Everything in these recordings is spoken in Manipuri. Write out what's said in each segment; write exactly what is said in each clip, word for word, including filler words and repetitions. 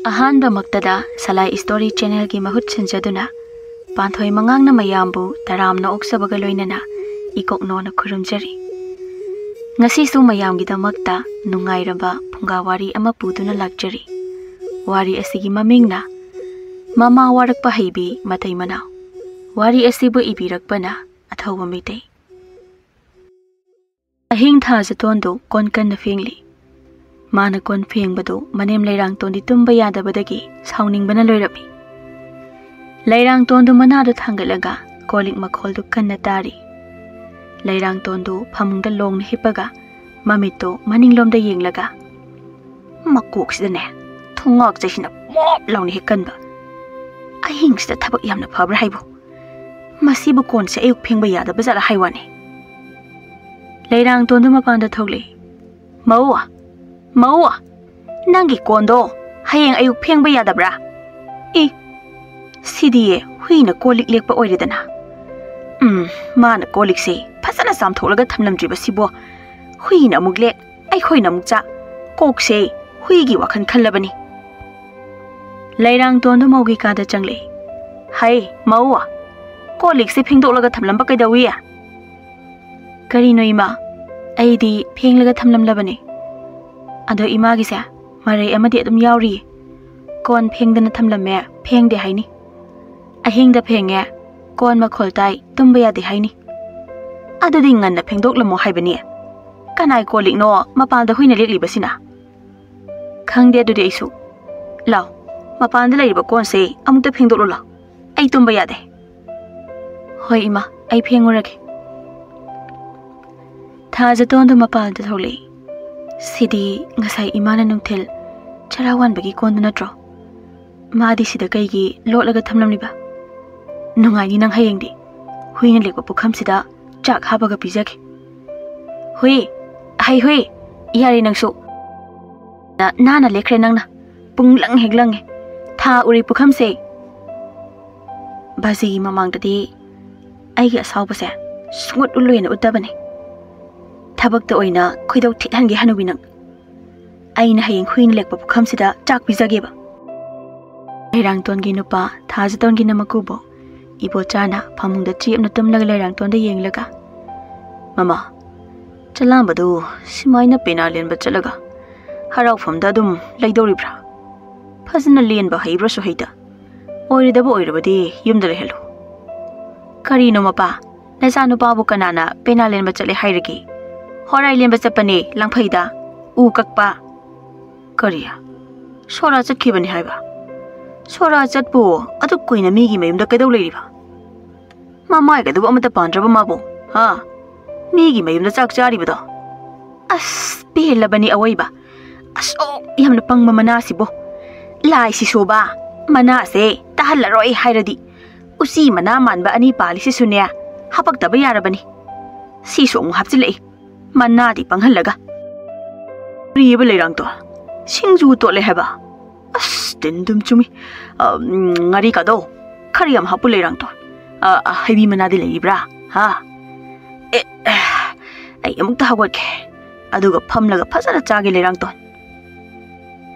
ꯑꯍꯥꯟꯕꯃꯛꯇꯗ ꯁꯂꯥꯏ ꯁ꯭ꯇꯣꯔꯤ ꯆꯦꯅꯦꯜꯒꯤ ꯃꯍꯨꯠ ꯁꯤꯟꯖꯗꯨꯅ ꯄꯥꯟꯊꯣꯏ ꯃꯉꯥꯡꯅ ꯃꯌꯥꯝꯕꯨ ꯇꯔꯥꯝꯅ ꯑꯣꯛꯆꯕꯒ ꯂꯣꯏꯅꯅ ꯏꯀꯣꯛꯅꯣꯅ ꯈꯨꯔꯨꯝꯖꯔꯤ꯫ ꯉꯁꯤꯁꯨ ꯃꯌꯥꯝꯒꯤꯗꯃꯛꯇ ꯅꯨꯡꯉꯥꯏꯔꯕ ꯐꯨꯡꯒꯥ ꯋꯥꯔꯤ ꯑꯃ ꯄꯨꯗꯨꯅ ꯂꯥꯛꯆꯔꯤ꯫ ꯋꯥꯔꯤ ꯑꯁꯤꯒꯤ ꯃꯃꯤꯡꯅ ꯃꯃꯥ ꯋꯥꯔꯛꯄ ꯍꯩꯕꯤ ꯃꯇꯩ ꯃꯅꯥꯎ꯫ ꯋꯥꯔꯤ ꯑꯁꯤꯕꯨ ꯏꯕꯤꯔꯛꯄꯅ ꯑꯊꯧꯕ ꯃꯩꯇꯩ꯫ ꯑꯍꯤꯡ ꯊꯥꯖꯇꯣꯟꯗꯨ ꯀꯣꯟ ꯀꯟꯅ ꯐꯦꯡꯂꯤ꯫ ꯃꯥꯅ ꯀꯣꯟ ꯐꯦꯡꯕꯗꯨ ꯃꯅꯦꯝ ꯂꯩꯔꯥꯡꯇꯣꯟꯗꯤ ꯇꯨꯝꯕ ꯌꯥꯗꯕꯗꯒꯤ ꯁꯥꯎꯅꯤꯡꯕꯅ ꯂꯣꯏꯔꯝꯃꯤ꯫ ꯂꯩꯔꯥꯡꯇꯣꯟꯗꯨ ꯃꯅꯥꯗꯨ ꯊꯥꯡꯒꯠꯂꯒ ꯀꯣꯜ ꯂꯤꯛ ꯃꯈꯣꯜꯗꯨ ꯀꯟꯅ ꯇꯥꯔꯤ꯫ ꯂꯩꯔꯥꯡꯇꯣꯟꯗꯨ ꯐꯃꯨꯡꯗ ꯂꯣꯡꯅ ꯍꯤꯞꯄꯒ ꯃꯃꯤꯠꯇꯨ ꯃꯅꯤꯡꯂꯣꯝꯗ ꯌꯦꯡꯂꯒ, "ꯃꯀꯣꯛꯁꯤꯗꯅꯦ ꯊꯣꯡꯉꯥꯛ ꯆꯩꯁꯤꯅ ꯃꯣꯞ ꯂꯥꯎꯅ ꯍꯦꯛ ꯀꯟꯕ꯫ ꯑꯍꯤꯡꯁꯤꯗ ꯊꯕꯛ ꯌꯥꯝꯅ ꯐꯕ꯭ꯔꯥ ꯍꯥꯏꯕꯨ? ꯃꯁꯤꯕꯨ ꯀꯣꯟꯁꯦ ꯑꯌꯨꯛ ꯐꯦꯡꯕ ꯌꯥꯗꯕ ꯖꯥꯠꯂ ꯍꯥꯏ ꯋꯥꯅꯤ?" ꯂꯩꯔꯥꯡꯇꯣꯟꯗꯨ ꯃꯄꯥꯟꯗ ꯊꯣꯛꯂꯛꯏ꯫ "ꯃꯧ, ꯃꯧ, ꯅꯪꯒꯤ ꯀꯣꯟꯗꯣ ꯍꯌꯦꯡ ꯑꯌꯨꯛ ꯐꯦꯡꯕ ꯌꯥꯗꯕ꯭ꯔꯥ? ꯏ, ꯁꯤꯗꯤ ꯍꯨꯏꯅ ꯀꯣꯜ ꯂꯤꯛ ꯂꯦꯛꯄ ꯑꯣꯏꯔꯦꯗꯅ꯫ ꯎꯝ, ꯃꯥꯅ ꯀꯣꯜ ꯂꯤꯛꯁꯦ ꯐꯖꯅ ꯆꯥꯝꯊꯣꯛꯂꯒ ꯊꯝꯂꯝꯗ꯭ꯔꯤꯕꯁꯤꯕꯣ ꯍꯨꯏꯅ ꯑꯃꯨꯛ ꯂꯦꯛ, ꯑꯩꯈꯣꯏꯅ ꯑꯃꯨꯛ ꯆꯥ꯫ ꯀꯣꯛꯁꯦ ꯍꯨꯏꯒꯤ ꯋꯥꯈꯜ ꯈꯜꯂꯕꯅꯤ꯫" ꯂꯩꯔꯥꯡꯇꯣꯟꯗꯨ ꯃꯧꯒꯤ ꯀꯥꯗ ꯆꯪꯂꯛꯏ꯫ "ꯍꯩ, ꯃꯧ, ꯀꯣꯜ ꯂꯤꯛꯁꯦ ꯐꯦꯡꯗꯣꯛꯂꯒ ꯊꯝꯂꯝꯕ ꯀꯩꯗꯧꯏ?" "ꯀꯔꯤꯅꯣ ꯏꯃꯥ? ꯑꯩꯗꯤ ꯐꯦꯡꯂꯒ ꯊꯝꯂꯝꯂꯕꯅꯤ꯫ ꯑꯗꯣ ꯏꯃꯥꯒꯤꯁꯦ ꯃꯔꯩ ꯑꯃꯗꯤ ꯑꯗꯨꯝ ꯌꯥꯎꯔꯤꯌꯦ꯫ ꯀꯣꯟ ꯐꯦꯡꯗꯅ ꯊꯝꯂꯝꯃꯦ, ꯐꯦꯡꯗꯦ ꯍꯥꯏꯅꯤ꯫ ꯑꯍꯤꯡꯗ ꯐꯦꯡꯉꯦ, ꯀꯣꯟ ꯃꯈꯣꯜ ꯇꯥꯏ, ꯇꯨꯝꯕ ꯌꯥꯗꯦ ꯍꯥꯏꯅꯤ꯫ ꯑꯗꯨꯗꯤ ꯉꯟꯅ ꯐꯦꯡꯗꯣꯛꯂꯝꯃꯣ ꯍꯥꯏꯕꯅꯤ꯫ ꯀꯅꯥꯏ ꯀꯣꯜ ꯂꯤꯛꯅꯣ ꯃꯄꯥꯟꯗ ꯍꯨꯏꯅ ꯂꯦꯛꯂꯤꯕꯁꯤꯅ? ꯈꯪꯗꯦ ꯑꯗꯨꯗꯤ ꯑꯩꯁꯨ꯫ ꯂꯥꯎ, ꯃꯄꯥꯟꯗ ꯂꯩꯔꯤꯕ ꯀꯣꯟꯁꯦ ꯑꯃꯨꯛꯇ ꯐꯦꯡꯗꯣꯛꯂꯨ ꯂꯥꯎ꯫ ꯑꯩ ꯇꯨꯝꯕ ꯌꯥꯗꯦ꯫" "ꯍꯣꯏ ꯏꯃꯥ, ꯑꯩ ꯐꯦꯡꯉꯨꯔꯒꯦ꯫" ꯊꯥꯖꯇꯣꯟꯗꯨ ꯃꯄꯥꯟꯗ ꯊꯣꯛꯂꯛꯏ꯫ "ꯁꯤꯗꯤ ꯉꯁꯥꯏ ꯏꯃꯥꯅ ꯅꯨꯡꯊꯤꯜ ꯆꯔꯥ ꯋꯥꯟꯕꯒꯤ ꯀꯣꯟꯗꯨ ꯅꯠꯇ꯭ꯔꯣ? ꯃꯥꯗꯤ ꯁꯤꯗ ꯀꯩꯒꯤ ꯂꯣꯠꯂꯒ ꯊꯝꯂꯝꯂꯤꯕ? ꯅꯨꯡꯉꯥꯏꯅꯤ ꯅꯪ ꯍꯌꯦꯡꯗꯤ꯫ ꯍꯨꯏꯅ ꯂꯦꯛꯄ ꯄꯨꯈꯝꯁꯤꯗ ꯆꯥꯛ ꯍꯥꯞꯄꯒ ꯄꯤꯖꯒꯦ꯫" "ꯍꯨꯏ, ꯍꯩ ꯍꯨꯏ, ꯌꯥꯔꯦ ꯅꯪꯁꯨ꯫ ꯅ-, ꯅꯥꯟꯅ ꯂꯦꯛꯈ꯭ꯔꯦ ꯅꯪꯅ꯫ ꯄꯨꯡ ꯂꯪ ꯍꯦꯛ ꯂꯪꯉꯦ꯫ ꯊꯥ ꯎꯔꯤ ꯄꯨꯈꯝꯁꯦ꯫" ꯕꯥꯖꯤꯒꯤ ꯃꯃꯥꯡꯗꯗꯤ ꯑꯩꯒꯤ ꯑꯁꯥꯎꯕꯁꯦ ꯁꯨꯡꯎꯠ ꯎꯠꯂꯣꯏꯅ ꯎꯠꯇꯕꯅꯤ꯫ ꯊꯕꯛꯇ ꯑꯣꯏꯅ ꯈꯣꯏꯗꯧ ꯊꯤꯠꯍꯟꯒꯦ ꯍꯅꯨꯕꯤ ꯅꯪ꯫ ꯑꯩꯅ ꯍꯌꯦꯡ ꯍꯨꯏꯅ ꯂꯦꯛꯄ ꯄꯨꯈꯝꯁꯤꯗ ꯆꯥꯛ ꯄꯤꯖꯒꯦꯕ꯫ ꯂꯩꯔꯥꯡꯇꯣꯟꯒꯤ ꯅꯨꯄꯥ ꯊꯥꯖꯇꯣꯟꯒꯤꯅ ꯃꯀꯨꯕꯣꯛ ꯏꯕꯣꯆꯥꯅ ꯐꯃꯨꯡꯗ ꯆꯦꯞꯅ ꯇꯨꯝꯂꯒ ꯂꯩꯔꯥꯡꯇꯣꯟꯗ ꯌꯦꯡꯂꯒ, "ꯃꯃꯥ, ꯆꯂꯥꯝꯕꯗꯨ ꯁꯨꯃꯥꯏꯅ ꯄꯦꯅꯥ ꯂꯦꯟꯕ ꯆꯠꯂꯒ ꯍꯔꯥꯎꯐꯝꯗ ꯑꯗꯨꯝ ꯂꯩꯗꯧꯔꯤꯕ꯭ꯔꯥ? ꯐꯖꯅ ꯂꯦꯟꯕ ꯍꯩꯕ꯭ꯔꯥꯁꯨ ꯍꯩꯇ꯫ ꯑꯣꯏꯔꯣꯏꯗꯕ ꯑꯣꯏꯔꯕꯗꯤ ꯌꯨꯝꯗ ꯂꯩꯍꯜꯂꯨ꯫" "ꯀꯔꯤꯅꯣ ꯃꯄꯥ? ꯅꯆꯥꯅꯨꯄꯥꯕꯨ ꯀꯅꯥꯅ ꯄꯦꯅꯥ ꯂꯦꯟꯕ ꯆꯠꯂꯦ ꯍꯥꯏꯔꯒꯦ? ꯍꯣꯔꯥꯏ ꯂꯦꯟꯕ ꯆꯠꯄꯅꯦ, ꯂꯪꯐꯩꯗ ꯎ ꯀꯛꯄ꯫" "ꯀꯔꯤ? ꯁꯣꯔꯥ ꯆꯠꯈꯤꯕꯅꯤ ꯍꯥꯏꯕ? ꯁꯣꯔꯥ ꯆꯠꯄꯨ ꯑꯗꯨꯛ ꯀꯨꯏꯅ ꯃꯤꯒꯤ ꯃꯌꯨꯝꯗ ꯀꯩꯗꯧ ꯂꯩꯔꯤꯕ? ꯃꯃꯥꯏꯒꯗꯨꯕꯨ ꯑꯃꯠꯇ ꯄꯥꯟꯗ꯭ꯔꯕ ꯃꯥꯕꯨ? ꯍꯥ? ꯃꯤꯒꯤ ꯃꯌꯨꯝꯗ ꯆꯥꯛ ꯆꯥꯔꯤꯕꯗꯣ? ꯑꯁ, ꯄꯦꯜꯂꯕꯅꯤ ꯑꯋꯣꯏꯕ꯫ ꯑꯁ, ꯑꯣ, ꯌꯥꯝꯅ ꯄꯪꯕ ꯃꯅꯥꯁꯤꯕꯨ꯫ ꯂꯥꯏ ꯁꯤꯁꯨꯕ, ꯃꯅꯥꯁꯦ ꯇꯥꯍꯜꯂꯔꯣꯏ ꯍꯥꯏꯔꯗꯤ, ꯎꯆꯤ ꯃꯅꯥ ꯃꯥꯟꯕ ꯑꯅꯤ ꯄꯥꯜꯂꯤꯁꯤꯁꯨꯅꯦ, ꯍꯥꯄꯛꯇꯕ ꯌꯥꯔꯕꯅꯤ꯫ ꯁꯤꯁꯨ ꯑꯃꯨꯛ ꯍꯥꯞꯆꯤꯜꯂꯛꯏ, ꯃꯅꯥꯗꯤ ꯄꯪꯍꯜꯂꯒ꯫" "ꯀꯔꯤꯑꯕ ꯂꯩꯔꯥꯡꯗꯣ? ꯁꯤꯡꯖꯨ ꯇꯣꯠꯂꯦ ꯍꯥꯏꯕ? ꯑꯁ, ꯇꯤꯟ ꯑꯗꯨꯝ ꯆꯨꯝꯃꯤ꯫ ꯑ, ꯎꯝ, ꯉꯥꯔꯤ ꯀꯥꯗꯣ, ꯈꯔ ꯌꯥꯝ ꯍꯥꯞꯄꯨ ꯂꯩꯔꯥꯡꯗꯣ꯫ ꯑ, ꯑ, ꯍꯩꯕꯤ ꯃꯅꯥꯗꯤ ꯂꯩꯔꯤꯕ꯭ꯔꯥ? ꯍꯥ? ꯑꯦ, ꯑꯦ, ꯑꯩ ꯑꯃꯨꯛꯇ ꯍꯧꯒꯠꯀꯦ, ꯑꯗꯨꯒ ꯐꯝꯂꯒ ꯐꯖꯅ ꯆꯥꯒꯦ ꯂꯩꯔꯥꯡꯇꯣꯟ꯫"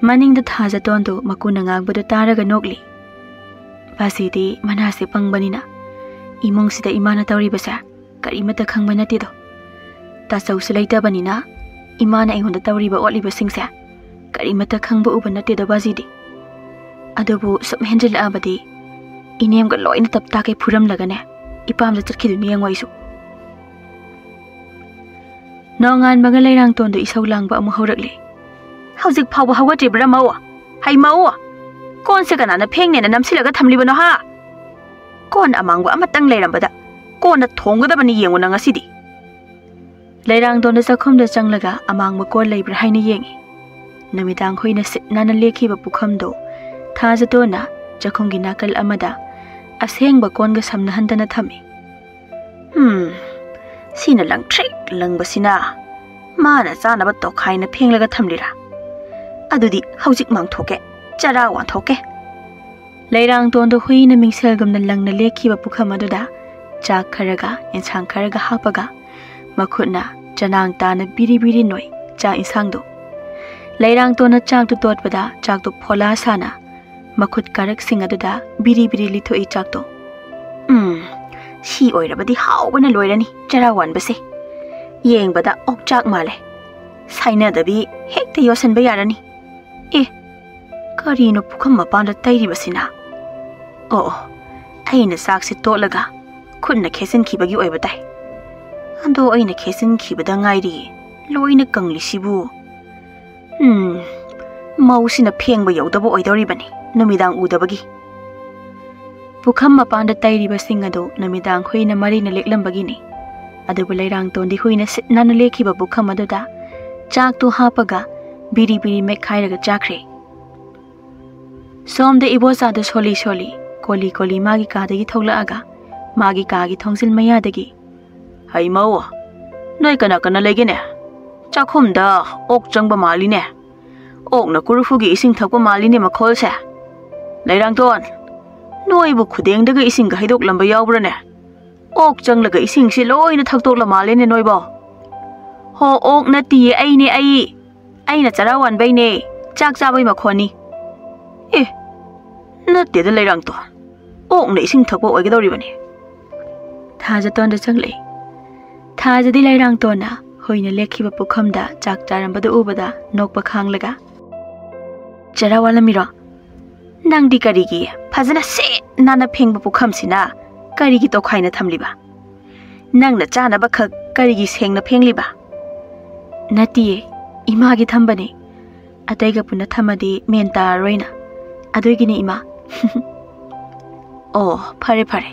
ꯃꯅꯤꯡꯗ ꯊꯥꯖꯇꯣꯟꯗꯨ ꯃꯀꯨꯅ ꯉꯥꯡꯕꯗꯨ ꯇꯥꯔꯒ ꯅꯣꯛꯂꯤ꯫ ꯃꯁꯤꯗꯤ ꯃꯅꯥꯁꯦ ꯄꯪꯕꯅꯤꯅ ꯏꯃꯨꯡꯁꯤꯗ ꯏꯃꯥꯅ ꯇꯧꯔꯤꯕꯁꯦ ꯀꯔꯤꯃꯠꯇ ꯈꯪꯕ ꯅꯠꯇꯦꯗꯣ꯫ ꯇꯥꯆꯧꯁꯨ ꯂꯩꯇꯕꯅꯤꯅ ꯏꯃꯥꯅ ꯑꯩꯉꯣꯟꯗ ꯇꯧꯔꯤꯕ ꯑꯣꯠꯂꯤꯕꯁꯤꯡꯁꯦ ꯀꯔꯤꯃꯠꯇ ꯈꯪꯕ ꯎꯕ ꯅꯠꯇꯦꯗꯣ ꯕꯥꯖꯤꯗꯤ꯫ ꯑꯗꯨꯕꯨ ꯁꯨꯝ ꯍꯦꯟꯖꯤꯜꯂꯛꯑꯕꯗꯤ ꯏꯅꯦꯝꯒ ꯂꯣꯏꯅ ꯇꯞ ꯇꯥꯈꯩ ꯐꯨꯔꯝꯂꯒꯅꯦ ꯏꯄꯥꯝꯗ ꯆꯠꯈꯤꯗꯣꯏꯅꯤ ꯌꯦꯡꯉꯣ ꯑꯩꯁꯨ꯫ ꯅꯣꯡꯉꯥꯟꯕꯒ ꯂꯩꯔꯥꯡꯇꯣꯟꯗꯣ ꯏꯁꯧ ꯂꯥꯡꯕ ꯑꯃꯨꯛ ꯍꯧꯔꯛꯂꯦ꯫ "ꯍꯧꯖꯤꯛ ꯐꯥꯎꯕ ꯍꯧꯒꯠꯇ꯭ꯔꯤꯕ꯭ꯔꯥ ꯃꯧ? ꯍꯩ ꯃꯧ! ꯀꯣꯟꯁꯦ ꯀꯅꯥꯅ ꯐꯦꯡꯅꯦꯅ ꯅꯝꯁꯤꯜꯂꯒ ꯊꯝꯂꯤꯕꯅꯣ ꯍꯥ? ꯀꯣꯟ ꯑꯃꯥꯡꯕ ꯑꯃꯇꯪ ꯂꯩꯔꯝꯕꯗ ꯀꯣꯟꯅ ꯊꯣꯡꯒꯗꯕꯅꯤ ꯌꯦꯡꯉꯨꯅ ꯉꯁꯤꯗꯤ꯫" ꯂꯩꯔꯥꯡꯗꯣꯟꯗ ꯆꯥꯛꯈꯨꯝꯗ ꯆꯪꯂꯒ ꯑꯃꯥꯡꯕ ꯀꯣꯜ ꯂꯩꯕ꯭ꯔꯥ ꯍꯥꯏꯅ ꯌꯦꯡꯉꯤ꯫ ꯅꯨꯃꯤꯗꯥꯡ ꯍꯨꯏꯅ ꯁꯤꯠ ꯅꯥꯟꯅ ꯂꯦꯛꯈꯤꯕ ꯄꯨꯈꯝꯗꯣ ꯊꯥꯖꯇꯣꯟꯅ ꯆꯥꯛꯈꯨꯝꯒꯤ ꯅꯥꯀꯜ ꯑꯃꯗ ꯑꯁꯦꯡꯕ ꯀꯣꯟꯒ ꯁꯝꯅꯍꯟꯗꯅ ꯊꯝꯃꯤ꯫ "ꯍꯝ, ꯁꯤꯅ ꯂꯪꯇ꯭ꯔꯤꯛ ꯂꯪꯕꯁꯤꯅ ꯃꯥꯅ ꯆꯥꯅꯕ ꯇꯣꯈꯥꯏꯅ ꯐꯦꯡꯂꯒ ꯊꯝꯂꯤꯔꯥ? ꯑꯗꯨꯗꯤ ꯍꯧꯖꯤꯛ ꯃꯥꯡꯊꯣꯛꯀꯦ, ꯆꯔꯥ ꯋꯥꯟꯊꯣꯛꯀꯦ꯫" ꯂꯩꯔꯥꯡꯇꯣꯟꯗꯣ ꯍꯨꯏꯅ ꯃꯤꯡꯁꯦꯜꯒꯨꯝꯅ ꯂꯪꯅ ꯂꯦꯛꯈꯤꯕ ꯄꯨꯈꯝ ꯑꯗꯨꯗ ꯆꯥꯛ ꯈꯔꯒ ꯌꯦꯟꯁꯥꯡ ꯈꯔꯒ ꯍꯥꯞꯄꯒ ꯃꯈꯨꯠꯅ ꯆꯅꯥꯡ ꯇꯥꯅ ꯕꯤꯔꯤ ꯕꯤꯔꯤ ꯅꯣꯏ ꯆꯥꯛ ꯏꯟꯁꯥꯡꯗꯣ꯫ ꯂꯩꯔꯥꯡꯇꯣꯟꯅ ꯆꯥꯛꯇꯨ ꯇꯣꯠꯄꯗ ꯆꯥꯛꯇꯨ ꯐꯣꯂꯥ ꯁꯥꯅ ꯃꯈꯨꯠ ꯀꯥꯔꯛꯁꯤꯡ ꯑꯗꯨꯗ ꯕꯤꯔꯤ ꯕꯤꯔꯤ ꯂꯤꯊꯣꯛꯏ ꯆꯥꯛꯇꯣ꯫ "ꯎꯝ, ꯁꯤ ꯑꯣꯏꯔꯕꯗꯤ ꯍꯥꯎꯕꯅ ꯂꯣꯏꯔꯅꯤ ꯆꯔꯥ ꯋꯥꯟꯕꯁꯦ꯫ ꯌꯦꯡꯕꯗ ꯑꯣꯛꯆꯥꯛ ꯃꯥꯜꯂꯦ꯫ ꯁꯥꯏꯅꯗꯕꯤ ꯍꯦꯛꯇ ꯌꯣꯠꯁꯟꯕ ꯌꯥꯔꯅꯤ꯫ ꯑꯦ, ꯀꯔꯤꯅꯣ ꯄꯨꯈꯝ ꯃꯄꯥꯟꯗ ꯇꯩꯔꯤꯕꯁꯤꯅ? ꯑꯣ, ꯑꯣ, ꯑꯩꯅ ꯆꯥꯛꯁꯦ ꯇꯣꯠꯂꯒ ꯈꯨꯠꯅ ꯈꯦꯠꯆꯤꯟꯈꯤꯕꯒꯤ ꯑꯣꯏꯕ ꯇꯥꯏ꯫ ꯑꯗꯣ ꯑꯩꯅ ꯈꯦꯠꯆꯤꯟꯈꯤꯕꯗ ꯉꯥꯏꯔꯤ ꯂꯣꯏꯅ ꯀꯪꯂꯤꯁꯤꯕꯨ꯫ ꯎꯝ, ꯃꯧꯁꯤꯅ ꯐꯦꯡꯕ ꯌꯧꯗꯕ ꯑꯣꯏꯗꯧꯔꯤꯕꯅꯤ ꯅꯨꯃꯤꯗꯥꯡ ꯎꯗꯕꯒꯤ꯫ ꯄꯨꯈꯝ ꯃꯄꯥꯟꯗ ꯇꯩꯔꯤꯕꯁꯤꯡ ꯑꯗꯨ ꯅꯨꯃꯤꯗꯥꯡ ꯍꯨꯏꯅ ꯃꯔꯤꯅ ꯂꯦꯛꯂꯝꯕꯒꯤꯅꯤ꯫ ꯑꯗꯨꯕꯨ ꯂꯩꯔꯥꯡꯇꯣꯟꯗꯤ ꯍꯨꯏꯅ ꯁꯤꯠ ꯅꯥꯟꯅ ꯂꯦꯛꯈꯤꯕ ꯄꯨꯈꯝ ꯑꯗꯨꯗ ꯆꯥꯛꯇꯨ ꯍꯥꯞꯄꯒ ꯕꯤꯔꯤ ꯕꯤꯔꯤ ꯃꯦꯠꯈꯥꯏꯔꯒ ꯆꯥꯈ꯭ꯔꯦ꯫ ꯁꯣꯝꯗ ꯏꯕꯣꯆꯥꯗꯨ ꯁꯣꯜꯂꯤ ꯁꯣꯜꯂꯤ, ꯀꯣꯂꯤ ꯀꯣꯂꯤ ꯃꯥꯒꯤ ꯀꯥꯗꯒꯤ ꯊꯣꯛꯂꯛꯑꯒ ꯃꯥꯒꯤ ꯀꯥꯒꯤ ꯊꯣꯡꯖꯤꯜ ꯃꯌꯥꯗꯒꯤ, "ꯍꯩꯃꯧ, ꯅꯣꯏ ꯀꯅꯥ ꯀꯅꯥ ꯂꯩꯒꯦꯅꯦ? ꯆꯥꯛꯈꯨꯝꯗ ꯑꯣꯛ ꯆꯪꯕ ꯃꯥꯜꯂꯤꯅꯦ꯫ ꯑꯣꯛꯅ ꯀꯨꯔꯨꯐꯨꯒꯤ ꯏꯁꯤꯡ ꯊꯛꯄ ꯃꯥꯜꯂꯤꯅꯦ ꯃꯈꯣꯜꯁꯦ꯫ ꯂꯩꯔꯥꯡꯇꯣꯟ, ꯅꯣꯏꯕꯨ ꯈꯨꯗꯦꯡꯗꯒ ꯏꯁꯤꯡꯒ ꯍꯩꯗꯣꯛꯂꯝꯕ ꯌꯥꯎꯕ꯭ꯔꯥꯅꯦ? ꯑꯣꯛ ꯆꯪꯂꯒ ꯏꯁꯤꯡꯁꯤ ꯂꯣꯏꯅ ꯊꯛꯇꯣꯛꯂ ꯃꯥꯜꯂꯦꯅꯦ ꯅꯣꯏꯕꯣ?" "ꯍꯣ, ꯑꯣꯛ ꯅꯠꯇꯤꯌꯦ, ꯑꯩꯅꯦ, ꯑꯩ꯫ ꯑꯩꯅ ꯆꯔꯥ ꯋꯥꯟꯕꯩꯅꯦ, ꯆꯥꯛ ꯆꯥꯕꯩ ꯃꯈꯣꯟꯅꯤ꯫" "ꯑꯦ, ꯅꯠꯇꯦꯗ ꯂꯩꯔꯥꯡꯇꯣꯟ, ꯑꯣꯛꯅ ꯏꯁꯤꯡ ꯊꯛꯄ ꯑꯣꯏꯒꯗꯧꯔꯤꯕꯅꯤ꯫" ꯊꯥꯖꯇꯣꯟꯗ ꯆꯪꯂꯛꯏ꯫ ꯊꯥꯖꯗꯤ ꯂꯩꯔꯥꯡꯇꯣꯟꯅ ꯍꯨꯏꯅ ꯂꯦꯛꯈꯤꯕ ꯄꯨꯈꯝꯗ ꯆꯥꯛ ꯆꯥꯔꯝꯕꯗꯨ ꯎꯕꯗ ꯅꯣꯛꯄ ꯈꯥꯡꯂꯒ, "ꯆꯔꯥ ꯋꯥꯠꯂꯝꯃꯤꯔꯣ? ꯅꯪꯗꯤ ꯀꯔꯤꯒꯤ ꯐꯖꯅ ꯁꯤꯠ ꯅꯥꯟꯅ ꯐꯦꯡꯕ ꯄꯨꯈꯝꯁꯤꯅ ꯀꯔꯤꯒꯤ ꯇꯣꯈꯥꯏꯅ ꯊꯝꯂꯤꯕ? ꯅꯪꯅ ꯆꯥꯅꯕ ꯈꯛ ꯀꯔꯤꯒꯤ ꯁꯦꯡꯅ ꯐꯦꯡꯂꯤꯕ?" "ꯅꯠꯇꯤꯌꯦ, ꯏꯃꯥꯒꯤ ꯊꯝꯕꯅꯦ꯫ ꯑꯇꯩꯒ ꯄꯨꯟꯅ ꯊꯝꯃꯗꯤ ꯃꯦꯟ ꯇꯥꯔꯔꯣꯏꯅ꯫ ꯑꯗꯨꯒꯤꯅꯦ, ꯏꯃꯥ꯫" "ꯑꯣ, ꯐꯔꯦ, ꯐꯔꯦ꯫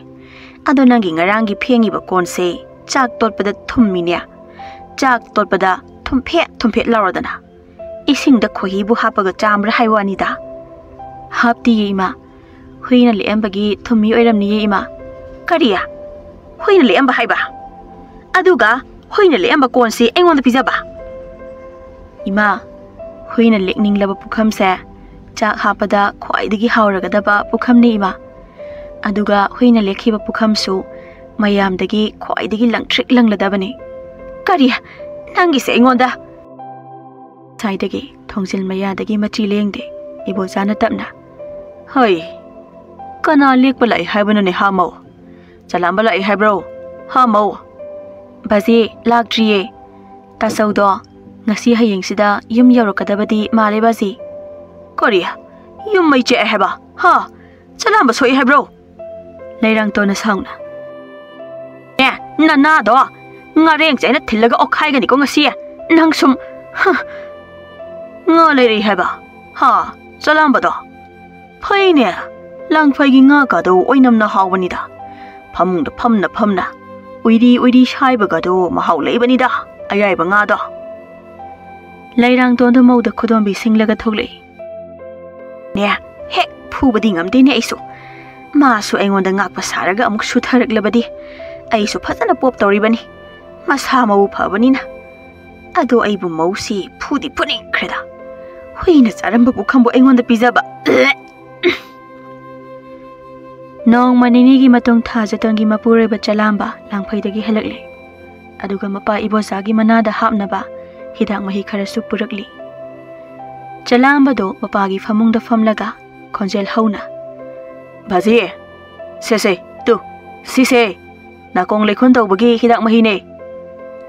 ꯑꯗꯣ ꯅꯪꯒꯤ ꯉꯔꯥꯡꯒꯤ ꯐꯦꯡꯉꯤꯕ ꯀꯣꯟꯁꯦ ꯆꯥꯛ ꯇꯣꯠꯄꯗ ꯊꯨꯝꯃꯤꯅꯦ꯫ ꯆꯥꯛ ꯇꯣꯠꯄꯗ ꯊꯨꯝꯐꯦꯠ ꯊꯨꯝꯐꯦꯠ ꯂꯥꯎꯔꯗꯅ꯫ ꯏꯁꯤꯡꯗ ꯈꯣꯏꯍꯤꯕꯨ ꯍꯥꯞꯄꯒ ꯆꯥꯝꯕ꯭ꯔꯥ ꯍꯥꯏ ꯋꯥꯅꯤꯗ?" "ꯍꯥꯞꯇꯤꯌꯦ, ꯏꯃꯥ꯫ ꯍꯨꯏꯅ ꯂꯦꯛꯑꯝꯕꯒꯤ ꯊꯨꯝꯃꯤ ꯑꯣꯏꯔꯝꯅꯤꯌꯦ, ꯏꯃꯥ꯫" "ꯀꯔꯤ? ꯍꯨꯏꯅ ꯂꯦꯛꯑꯝꯕ ꯍꯥꯏꯕ? ꯑꯗꯨꯒ ꯍꯨꯏꯅ ꯂꯦꯛꯑꯝꯕ ꯀꯣꯟꯁꯤ ꯑꯩꯉꯣꯟꯗ ꯄꯤꯖꯕ?" "ꯏꯃꯥ, ꯍꯨꯏꯅ ꯂꯦꯛꯅꯤꯡꯂꯕ ꯄꯨꯈꯝꯁꯦ ꯆꯥꯛ ꯍꯥꯞꯄꯗ ꯈ꯭ꯋꯥꯏꯗꯒꯤ ꯍꯥꯎꯔꯒꯗꯕ ꯄꯨꯈꯝꯅꯤ, ꯏꯃꯥ꯫ ꯑꯗꯨꯒ ꯍꯨꯏꯅ ꯂꯦꯛꯈꯤꯕ ꯄꯨꯈꯝꯁꯨ ꯃꯌꯥꯝꯗꯒꯤ ꯈ꯭ꯋꯥꯏꯗꯒꯤ ꯂꯪꯇ꯭ꯔꯤꯛ ꯂꯪꯂꯗꯕꯅꯤ꯫" "ꯀꯔꯤ? ꯅꯪꯒꯤꯁꯦ ꯑꯩꯉꯣꯟꯗ?" ꯉꯁꯥꯏꯗꯒꯤ ꯊꯣꯡꯖꯤꯜ ꯃꯌꯥꯗꯒꯤ ꯃꯆꯤ ꯂꯦꯡꯗꯦ ꯏꯕꯣꯆꯥꯅ ꯇꯞꯅ꯫ ꯍꯩ, ꯀꯅꯥ ꯂꯦꯛꯄ ꯂꯥꯛꯏ ꯍꯥꯏꯕꯅꯣꯅꯦ, ꯍꯥ ꯃꯧ? ꯆꯂꯥꯝꯕ ꯂꯥꯛꯏ ꯍꯥꯏꯕ꯭ꯔꯣ, ꯍꯥ ꯃꯧ? ꯕꯥꯖꯤ, ꯂꯥꯛꯇ꯭ꯔꯤꯌꯦ꯫ ꯇꯥꯆꯧꯗꯣ ꯉꯁꯤ ꯍꯌꯦꯡꯁꯤꯗ ꯌꯨꯝ ꯌꯧꯔꯛꯀꯗꯕꯗꯤ ꯃꯥꯜꯂꯦ, ꯕꯥꯖꯤ꯫ ꯀꯔꯤ? ꯌꯨꯝ ꯃꯩ ꯆꯦꯛꯑꯦ ꯍꯥꯏꯕ? ꯍꯥ? ꯆꯂꯥꯝꯕ ꯁꯣꯛꯏ ꯍꯥꯏꯕ꯭ꯔꯣ? ꯂꯩꯔꯥꯡꯇꯣꯟꯅ ꯁꯥꯎꯅ, "ꯑꯦ, ꯅꯅꯥꯗꯣ ꯉꯥꯔꯦꯡ ꯆꯩꯅ ꯊꯤꯜꯂꯒ ꯑꯣꯠꯈꯥꯏꯒꯅꯤꯀꯣ ꯉꯁꯤ꯫ ꯅꯪ ꯁꯨꯝ, ꯍ, ꯉꯥ ꯂꯩꯔꯛꯏ ꯍꯥꯏꯕ? ꯍꯥ? ꯆꯂꯥꯝꯕꯗꯣ? ꯐꯩꯅꯦ, ꯂꯥꯡꯐꯩꯒꯤ ꯉꯥ ꯀꯥꯗꯣ ꯑꯣꯏꯅꯝꯅ ꯍꯥꯎꯕꯅꯤꯗ꯫ ꯐꯃꯨꯡꯗ ꯐꯝꯅ ꯐꯝꯅ ꯎꯏꯔꯤ ꯎꯏꯔꯤ ꯁꯥꯏꯕꯒꯗꯣ ꯃꯍꯥꯎ ꯂꯩꯕꯅꯤꯗ, ꯑꯌꯥꯏꯕ ꯉꯥꯗꯣ"꯫ ꯂꯩꯔꯥꯡꯇꯣꯟꯗꯣ ꯃꯧꯗ ꯈꯨꯗꯣꯝꯕꯤ ꯁꯤꯡꯂꯒ ꯊꯣꯛꯂꯛꯏ꯫ ꯅꯦ, ꯍꯦꯛ ꯐꯨꯕꯗꯤ ꯉꯝꯗꯦꯅꯦ ꯑꯩꯁꯨ꯫ ꯃꯥꯁꯨ ꯑꯩꯉꯣꯟꯗ ꯉꯥꯛꯄ ꯁꯥꯔꯒ ꯑꯃꯨꯛ ꯁꯨꯊꯔꯛꯂꯕꯗꯤ ꯑꯩꯁꯨ ꯐꯖꯅ ꯄꯣꯞ ꯇꯧꯔꯤꯕꯅꯤ꯫ ꯃꯁꯥ ꯃꯎ ꯐꯕꯅꯤꯅ꯫ ꯑꯗꯣ ꯑꯩꯕꯨ ꯃꯧꯁꯤ ꯐꯨꯗꯤ ꯐꯨꯅꯤꯡꯈ꯭ꯔꯦꯗ꯫ ꯍꯨꯏꯅ ꯆꯥꯔꯝꯕ ꯄꯨꯈꯝꯕꯨ ꯑꯩꯉꯣꯟꯗ ꯄꯤꯖꯕ꯫ ꯅꯣꯡꯃ ꯅꯤꯅꯤꯒꯤ ꯃꯇꯨꯡ ꯊꯥꯖꯇꯣꯟꯒꯤ ꯃꯄꯨꯔꯣꯏꯕ ꯆꯂꯥꯝꯕ ꯂꯥꯡꯐꯩꯗꯒꯤ ꯍꯜꯂꯛꯂꯦ꯫ ꯑꯗꯨꯒ ꯃꯄꯥ ꯏꯕꯣꯆꯥꯒꯤ ꯃꯅꯥꯗ ꯍꯥꯞꯅꯕ ꯍꯤꯗꯥꯛ ꯃꯍꯤ ꯈꯔꯁꯨ ꯄꯨꯔꯛꯂꯤ꯫ ꯆꯂꯥꯝꯕꯗꯨ ꯃꯄꯥꯒꯤ ꯐꯃꯨꯡꯗ ꯐꯝꯂꯒ ꯈꯣꯟꯖꯦꯜ ꯍꯧꯅ, "ꯕꯥꯖꯤ, ꯁꯦ ꯁꯦ, ꯇꯨ, ꯁꯤꯁꯦ, ꯅꯥꯀꯣꯡ ꯂꯩꯈꯨꯟ ꯇꯧꯕꯒꯤ ꯍꯤꯗꯥꯛ ꯃꯍꯤꯅꯦ꯫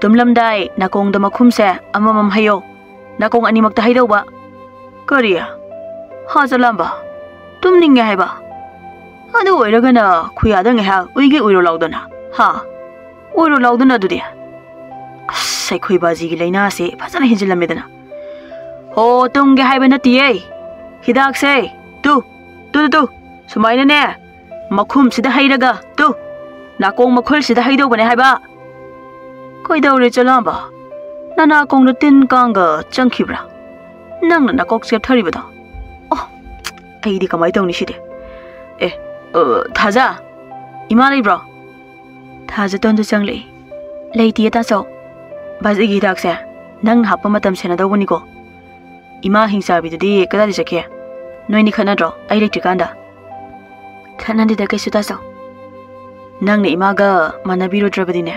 ꯇꯨꯝꯂꯝꯗꯥꯏ ꯅꯥꯀꯣꯡꯗ ꯃꯈꯨꯝꯁꯦ ꯑꯃꯃꯝ ꯍꯩꯌꯣ꯫ ꯅꯥꯀꯣꯡ ꯑꯅꯤꯃꯛꯇ ꯍꯩꯗꯧꯕ"꯫ "ꯀꯔꯤ? ꯍꯥ ꯆꯂꯥꯝꯕ? ꯇꯨꯝꯅꯤꯡꯉꯦ ꯍꯥꯏꯕ? ꯑꯗꯨ ꯑꯣꯏꯔꯒꯅ ꯈꯨꯌꯥꯗ ꯉꯥꯏꯍꯥꯛ ꯎꯏꯒꯦ ꯎꯏꯔꯣ ꯂꯥꯎꯗꯅ꯫ ꯍꯥ? ꯎꯏꯔꯣ ꯂꯥꯎꯗꯅ ꯑꯗꯨꯗꯤ꯫ ꯑꯁ, ꯑꯩꯈꯣꯏ ꯕꯥꯖꯤꯒꯤ ꯂꯥꯏꯅꯥꯁꯦ ꯐꯖꯅ ꯍꯦꯟꯖꯤꯜꯂꯝꯃꯦꯗꯅ꯫ ꯍꯣ, ꯇꯨꯝꯒꯦ ꯍꯥꯏꯕ ꯅꯠꯇꯤꯌꯦ꯫ ꯍꯤꯗꯥꯛꯁꯦ, ꯇꯨ, ꯇꯨ, ꯇꯨ, ꯇꯨ, ꯁꯨꯃꯥꯏꯅꯅꯦ, ꯃꯈꯨꯝꯁꯤꯗ ꯍꯩꯔꯒ, ꯇꯨ, ꯅꯥꯀꯣꯡ ꯃꯈꯨꯜꯁꯤꯗ ꯍꯩꯗꯧꯕꯅꯦ ꯍꯥꯏꯕ"꯫ "ꯀꯩꯗꯧꯔꯦ ꯆꯂꯥꯝꯕ? ꯅꯅꯥꯀꯣꯡꯗ ꯇꯤꯟ ꯀꯥꯡꯒ ꯆꯪꯈꯤꯕ꯭ꯔꯥ? ꯅꯪꯅ ꯅꯀꯣꯛ ꯆꯦꯞꯊꯔꯤꯕꯗꯣ? ꯑꯣ, ꯑꯩꯗꯤ ꯀꯃꯥꯏ ꯇꯧꯅꯤ ꯁꯤꯗꯤ? ꯑꯦ, ꯑ, ꯊꯥꯖ, ꯏꯃꯥ ꯂꯩꯕ꯭ꯔꯣ?" ꯊꯥꯖꯇꯣꯟꯗꯨ ꯆꯪꯂꯛꯏ꯫ "ꯂꯩꯇꯤꯌꯦ ꯇꯥꯆꯧ꯫ ꯕꯥꯖꯤꯒꯤ ꯍꯤꯗꯥꯛꯁꯦ ꯅꯪꯅ ꯍꯥꯞꯄ ꯃꯇꯝ ꯁꯦꯟꯅꯗꯧꯕꯅꯤꯀꯣ꯫ ꯏꯃꯥ ꯍꯤꯡꯆꯥꯕꯤꯗꯨꯗꯤ ꯀꯗꯥꯏꯗ ꯆꯠꯈꯤ? ꯅꯣꯏꯅꯤ ꯈꯠꯅꯗ꯭ꯔꯣ ꯑꯩ ꯂꯩꯇ꯭ꯔꯤꯀꯥꯟꯗ?" "ꯈꯠꯅꯗꯦꯗ ꯀꯩꯁꯨ ꯇꯥꯆꯧ꯫ ꯅꯪꯅ ꯏꯃꯥꯒ ꯃꯥꯟꯅꯕꯤꯔꯨꯗ꯭ꯔꯕꯗꯤꯅꯦ,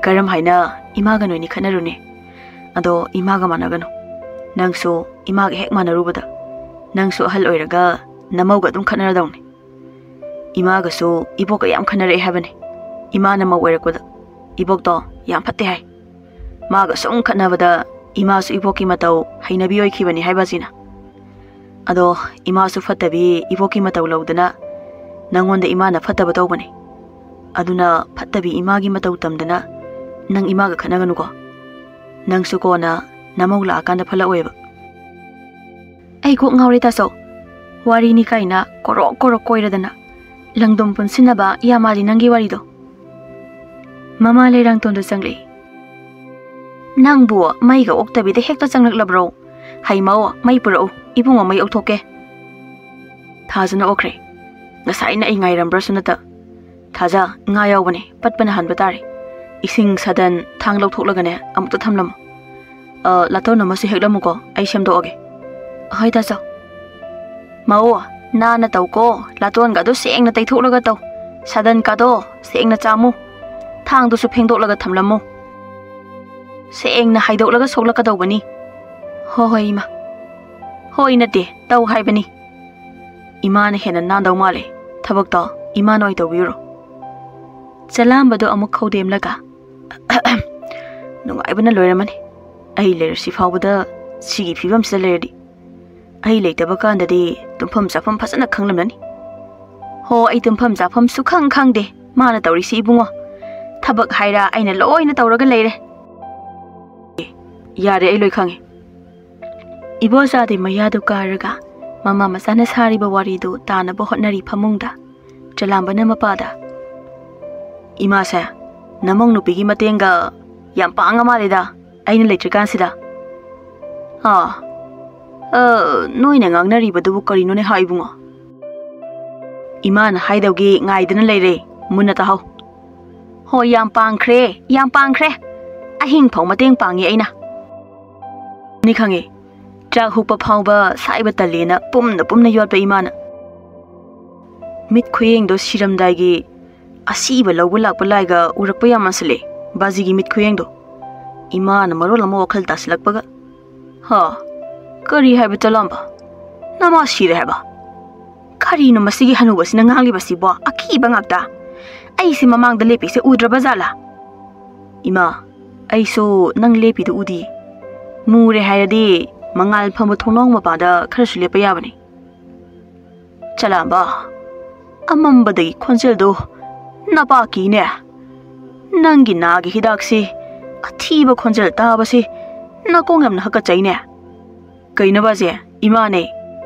ꯀꯔꯝ ꯍꯥꯏꯅ ꯏꯃꯥꯒ ꯅꯣꯏꯅꯤ ꯈꯠꯅꯔꯨꯅꯤ? ꯑꯗꯣ ꯏꯃꯥꯒ ꯃꯥꯟꯅꯒꯅꯨ꯫ ꯅꯪꯁꯨ ꯏꯃꯥꯒ ꯍꯦꯛ ꯃꯥꯟꯅꯔꯨꯕꯗ, ꯅꯪꯁꯨ ꯑꯍꯜ ꯑꯣꯏꯔꯒ ꯅꯃꯧꯒ ꯑꯗꯨꯝ ꯈꯠꯅꯔꯗꯧꯅꯤ꯫ ꯏꯃꯥꯒꯁꯨ ꯏꯕꯣꯛꯀ ꯌꯥꯝ ꯈꯠꯅꯔꯛꯑꯦ ꯍꯥꯏꯕꯅꯤ꯫ ꯏꯃꯥꯅ ꯃꯧ ꯑꯣꯏꯔꯛꯄꯗ ꯏꯕꯣꯛꯇꯣ ꯌꯥꯝ ꯐꯠꯇꯦ ꯍꯥꯏ꯫ ꯃꯥꯒ ꯁꯨꯝ ꯈꯠꯅꯕꯗ ꯏꯃꯥꯁꯨ ꯏꯕꯣꯛꯀꯤ ꯃꯇꯧ ꯍꯩꯅꯕꯤ ꯑꯣꯏꯈꯤꯕꯅꯤ ꯍꯥꯏꯕ ꯑꯁꯤꯅ꯫ ꯑꯗꯣ ꯏꯃꯥꯁꯨ ꯐꯠꯇꯕꯤ ꯏꯕꯣꯛꯀꯤ ꯃꯇꯧ ꯂꯧꯗꯅ ꯅꯪꯉꯣꯟꯗ ꯏꯃꯥꯅ ꯐꯠꯇꯕ ꯇꯧꯕꯅꯤ꯫ ꯑꯗꯨꯅ ꯐꯠꯇꯕꯤ ꯏꯃꯥꯒꯤ ꯃꯇꯧ ꯇꯝꯗꯅ ꯅꯪ ꯏꯃꯥꯒ ꯈꯠꯅꯒꯅꯨꯀꯣ꯫ ꯅꯪꯁꯨ ꯀꯣꯟꯅ ꯅꯃꯧ ꯂꯥꯛꯑꯀꯥꯟꯗ ꯐꯠꯂꯛꯑꯣꯏꯕ꯫ ꯑꯩ ꯀꯣꯛ ꯉꯥꯎꯔꯦ ꯇꯥꯆꯧ꯫ ꯋꯥꯔꯤꯅꯤ ꯀꯥꯏꯅ ꯀꯣꯔꯣꯛ ꯀꯣꯔꯣꯛ ꯀꯣꯏꯔꯗꯅ ꯂꯪꯗꯨꯝ ꯄꯨꯟꯁꯤꯟꯅꯕ ꯌꯥꯝ ꯃꯥꯜꯂꯤ ꯅꯪꯒꯤ ꯋꯥꯔꯤꯗꯣ꯫ ꯃꯃꯥ ꯂꯩꯔꯥꯡꯇꯣꯟꯗꯣ ꯆꯪꯂꯛꯏ꯫ ꯅꯪꯕꯨ ꯃꯩꯒ ꯑꯣꯛꯇꯕꯤꯗ ꯍꯦꯛꯇ ꯆꯪꯂꯛꯂꯕ꯭ꯔꯣ? ꯍꯩꯃꯧ, ꯃꯩ ꯄꯨꯔꯛꯎ, ꯏꯕꯨꯡꯉꯣ ꯃꯩ ꯑꯣꯛꯊꯣꯛꯀꯦ꯫ ꯊꯥꯖꯅ ꯑꯣꯛꯈ꯭ꯔꯦ꯫ ꯉꯁꯥꯏꯅ ꯑꯩ ꯉꯥꯏꯔꯝꯕ꯭ꯔꯁꯨ ꯅꯠꯇ꯫ ꯊꯥꯖ, ꯉꯥ ꯌꯥꯎꯕꯅꯦ, ꯄꯠꯄꯅ ꯍꯟꯕ ꯇꯥꯔꯦ꯫ ꯏꯁꯤꯡ ꯁꯥꯗꯟ ꯊꯥꯡ ꯂꯧꯊꯣꯛꯂꯒꯅꯦ ꯑꯃꯨꯛꯇ ꯊꯝꯂꯝꯃꯨ꯫ ꯑ, ꯂꯥꯇꯣꯟ ꯑꯃꯁꯨ ꯍꯦꯛꯂꯝꯃꯨꯀꯣ, ꯑꯩ ꯁꯦꯝꯗꯣꯛꯑꯒꯦ꯫ ꯍꯣꯏ ꯇꯥꯆꯧ꯫ ꯃꯧ, ꯅꯥꯟꯅ ꯇꯧꯀꯣ, ꯂꯥꯇꯣꯟꯒꯗꯣ ꯁꯦꯡꯅ ꯇꯩꯊꯣꯛꯂꯒ ꯇꯧ꯫ ꯁꯥꯗꯟꯀꯥꯗꯣ ꯁꯦꯡꯅ ꯆꯥꯝꯃꯨ꯫ ꯊꯥꯡꯗꯨꯁꯨ ꯐꯦꯡꯗꯣꯛꯂꯒ ꯊꯝꯂꯝꯃꯨ꯫ ꯁꯦꯡꯅ ꯍꯥꯏꯗꯣꯛꯂꯒ ꯁꯣꯛꯂꯛꯀꯗꯧꯕꯅꯤ꯫ ꯍꯣꯏ ꯍꯣꯏ ꯏꯃꯥ꯫ ꯍꯣꯏ ꯅꯠꯇꯦ, ꯇꯧ ꯍꯥꯏꯕꯅꯤ꯫ ꯏꯃꯥꯅ ꯍꯦꯟꯅ ꯅꯥꯟꯗꯧ ꯃꯥꯜꯂꯦ꯫ ꯊꯕꯛꯇꯣ ꯏꯃꯥꯅ ꯑꯣꯏ ꯇꯧꯕꯤꯔꯣ꯫ ꯆꯂꯥꯝꯕꯗꯣ ꯑꯃꯨꯛ ꯈꯧꯗꯦꯝꯂꯒ, ꯅꯨꯡꯉꯥꯏꯕꯅ ꯂꯣꯏꯔꯝꯃꯅꯤ꯫ ꯑꯩ ꯂꯩꯔꯁꯤ ꯐꯥꯎꯕꯗ ꯁꯤꯒꯤ ꯐꯤꯕꯝꯁꯤꯗ ꯂꯩꯔꯗꯤ꯫ ꯑꯩ ꯂꯩꯇꯕ ꯀꯥꯟꯗꯗꯤ ꯇꯨꯝꯐꯝ ꯆꯥꯐꯝ ꯐꯖꯅ ꯈꯪꯂꯝꯂꯅꯤ꯫ ꯍꯣ, ꯑꯩ ꯇꯨꯝꯐꯝ ꯆꯥꯐꯝ ꯁꯨꯈꯪ ꯈꯪꯗꯦ꯫ ꯃꯥꯅ ꯇꯧꯔꯤꯁꯤ ꯏꯕꯨꯡꯉꯣ꯫ ꯊꯕꯛ ꯍꯥꯏꯔ ꯑꯩꯅ ꯂꯣꯏꯅ ꯇꯧꯔꯒ ꯂꯩꯔꯦ꯫ ꯌꯥꯔꯦ, ꯑꯩ ꯂꯣꯏ ꯈꯪꯉꯦ꯫ ꯏꯕꯣꯆꯥꯗꯤ ꯃꯌꯥꯗꯨ ꯀꯥꯔꯒ ꯃꯃꯥ ꯃꯆꯥꯅ ꯁꯥꯔꯤꯕ ꯋꯥꯔꯤꯗꯨ ꯇꯥꯅꯕ ꯍꯣꯠꯅꯔꯤ ꯐꯃꯨꯡꯗ꯫ ꯆꯂꯥꯝꯕꯅ ꯃꯄꯥꯗ, "ꯏꯃꯥꯁꯦ, ꯅꯃꯧ ꯅꯨꯄꯤꯒꯤ ꯃꯇꯦꯡꯒ ꯌꯥꯝ ꯄꯥꯡꯉ ꯃꯥꯜꯂꯤꯗ, ꯑꯩꯅ ꯂꯩꯇ꯭ꯔꯤꯀꯥꯟꯁꯤꯗ꯫ ꯑꯥ, ꯑ, ꯅꯣꯏꯅ ꯉꯥꯡꯅꯔꯤꯕꯗꯨꯕꯨ ꯀꯔꯤꯅꯣꯅꯦ ꯍꯥ ꯏꯕꯨꯡꯉꯣ?" "ꯏꯃꯥꯅ ꯍꯥꯏꯗꯧꯒꯤ ꯉꯥꯏꯗꯅ ꯂꯩꯔꯦ, ꯃꯨꯟꯅ ꯇꯥꯍꯧ꯫" "ꯍꯣꯏ, ꯌꯥꯝ ꯄꯥꯡꯈ꯭ꯔꯦ, ꯌꯥꯝ ꯄꯥꯡꯈ꯭ꯔꯦ꯫ ꯑꯍꯤꯡ ꯐꯥꯎ ꯃꯇꯦꯡ ꯄꯥꯡꯉꯤ ꯑꯩꯅ꯫" "ꯅꯤ ꯈꯪꯉꯦ, ꯆꯥꯛ ꯍꯨꯞꯄ ꯐꯥꯎꯕ ꯁꯥꯏꯕ ꯇꯜꯂꯦꯅ ꯄꯨꯝꯅ ꯄꯨꯝꯅ ꯌꯣꯠꯄ ꯏꯃꯥꯅ꯫" ꯃꯤꯠ ꯈꯨꯌꯦꯡꯗꯣ ꯁꯤꯔꯝꯗꯥꯏꯒꯤ ꯑꯁꯤꯕ ꯂꯧꯕ ꯂꯥꯛꯄ ꯂꯥꯏꯒ ꯎꯔꯛꯄ ꯌꯥꯝ ꯃꯥꯟꯁꯤꯜꯂꯦ, ꯕꯥꯖꯤꯒꯤ ꯃꯤꯠ ꯈꯨꯌꯦꯡꯗꯣ꯫ ꯏꯃꯥꯅ ꯃꯔꯣꯜ ꯑꯃ ꯋꯥꯈꯜ ꯇꯥꯁꯤꯜꯂꯛꯄꯒ, "ꯍꯥ? ꯀꯔꯤ ꯍꯥꯏꯕ ꯆꯂꯥꯝꯕ? ꯅꯃꯥ ꯁꯤꯔꯦ ꯍꯥꯏꯕ?" ꯀꯔꯤꯅꯣ ꯃꯁꯤꯒꯤ ꯍꯅꯨꯕꯁꯤꯅ ꯉꯥꯡꯂꯤꯕꯁꯤꯕꯣ? ꯑꯀꯤꯕ ꯉꯥꯛꯇ꯫ ꯑꯩꯁꯦ ꯃꯃꯥꯡꯗ ꯂꯦꯞꯄꯤꯁꯦ ꯎꯗ꯭ꯔꯕ ꯖꯥꯠꯂꯥ? ꯏꯃꯥ, ꯑꯩꯁꯨ ꯅꯪ ꯂꯦꯞꯄꯤꯗꯨ ꯎꯗꯤ꯫ ꯃꯨꯔꯦ ꯍꯥꯏꯔꯗꯤ ꯃꯉꯥꯜ ꯐꯝꯕ ꯊꯣꯡꯅꯥꯎ ꯃꯄꯥꯗ ꯈꯔꯁꯨ ꯂꯦꯞꯄ ꯌꯥꯕꯅꯤ꯫ ꯆꯂꯥꯝꯕ, ꯑꯃꯝꯕꯗꯒꯤ ꯈꯣꯟꯖꯦꯜꯗꯣ ꯅꯄꯥꯛꯀꯤꯅꯦ꯫ ꯅꯪꯒꯤ ꯅꯥꯒꯤ ꯍꯤꯗꯥꯛꯁꯤ, ꯑꯊꯤꯕ ꯈꯣꯟꯖꯦꯜ ꯇꯥꯕꯁꯤ ꯅꯥꯀꯣꯡ ꯌꯥꯝꯅ ꯍꯥꯀꯠꯆꯩꯅꯦ꯫ ꯀꯩꯅꯣꯕ ꯑꯁꯦ? ꯏꯃꯥꯅꯦ꯫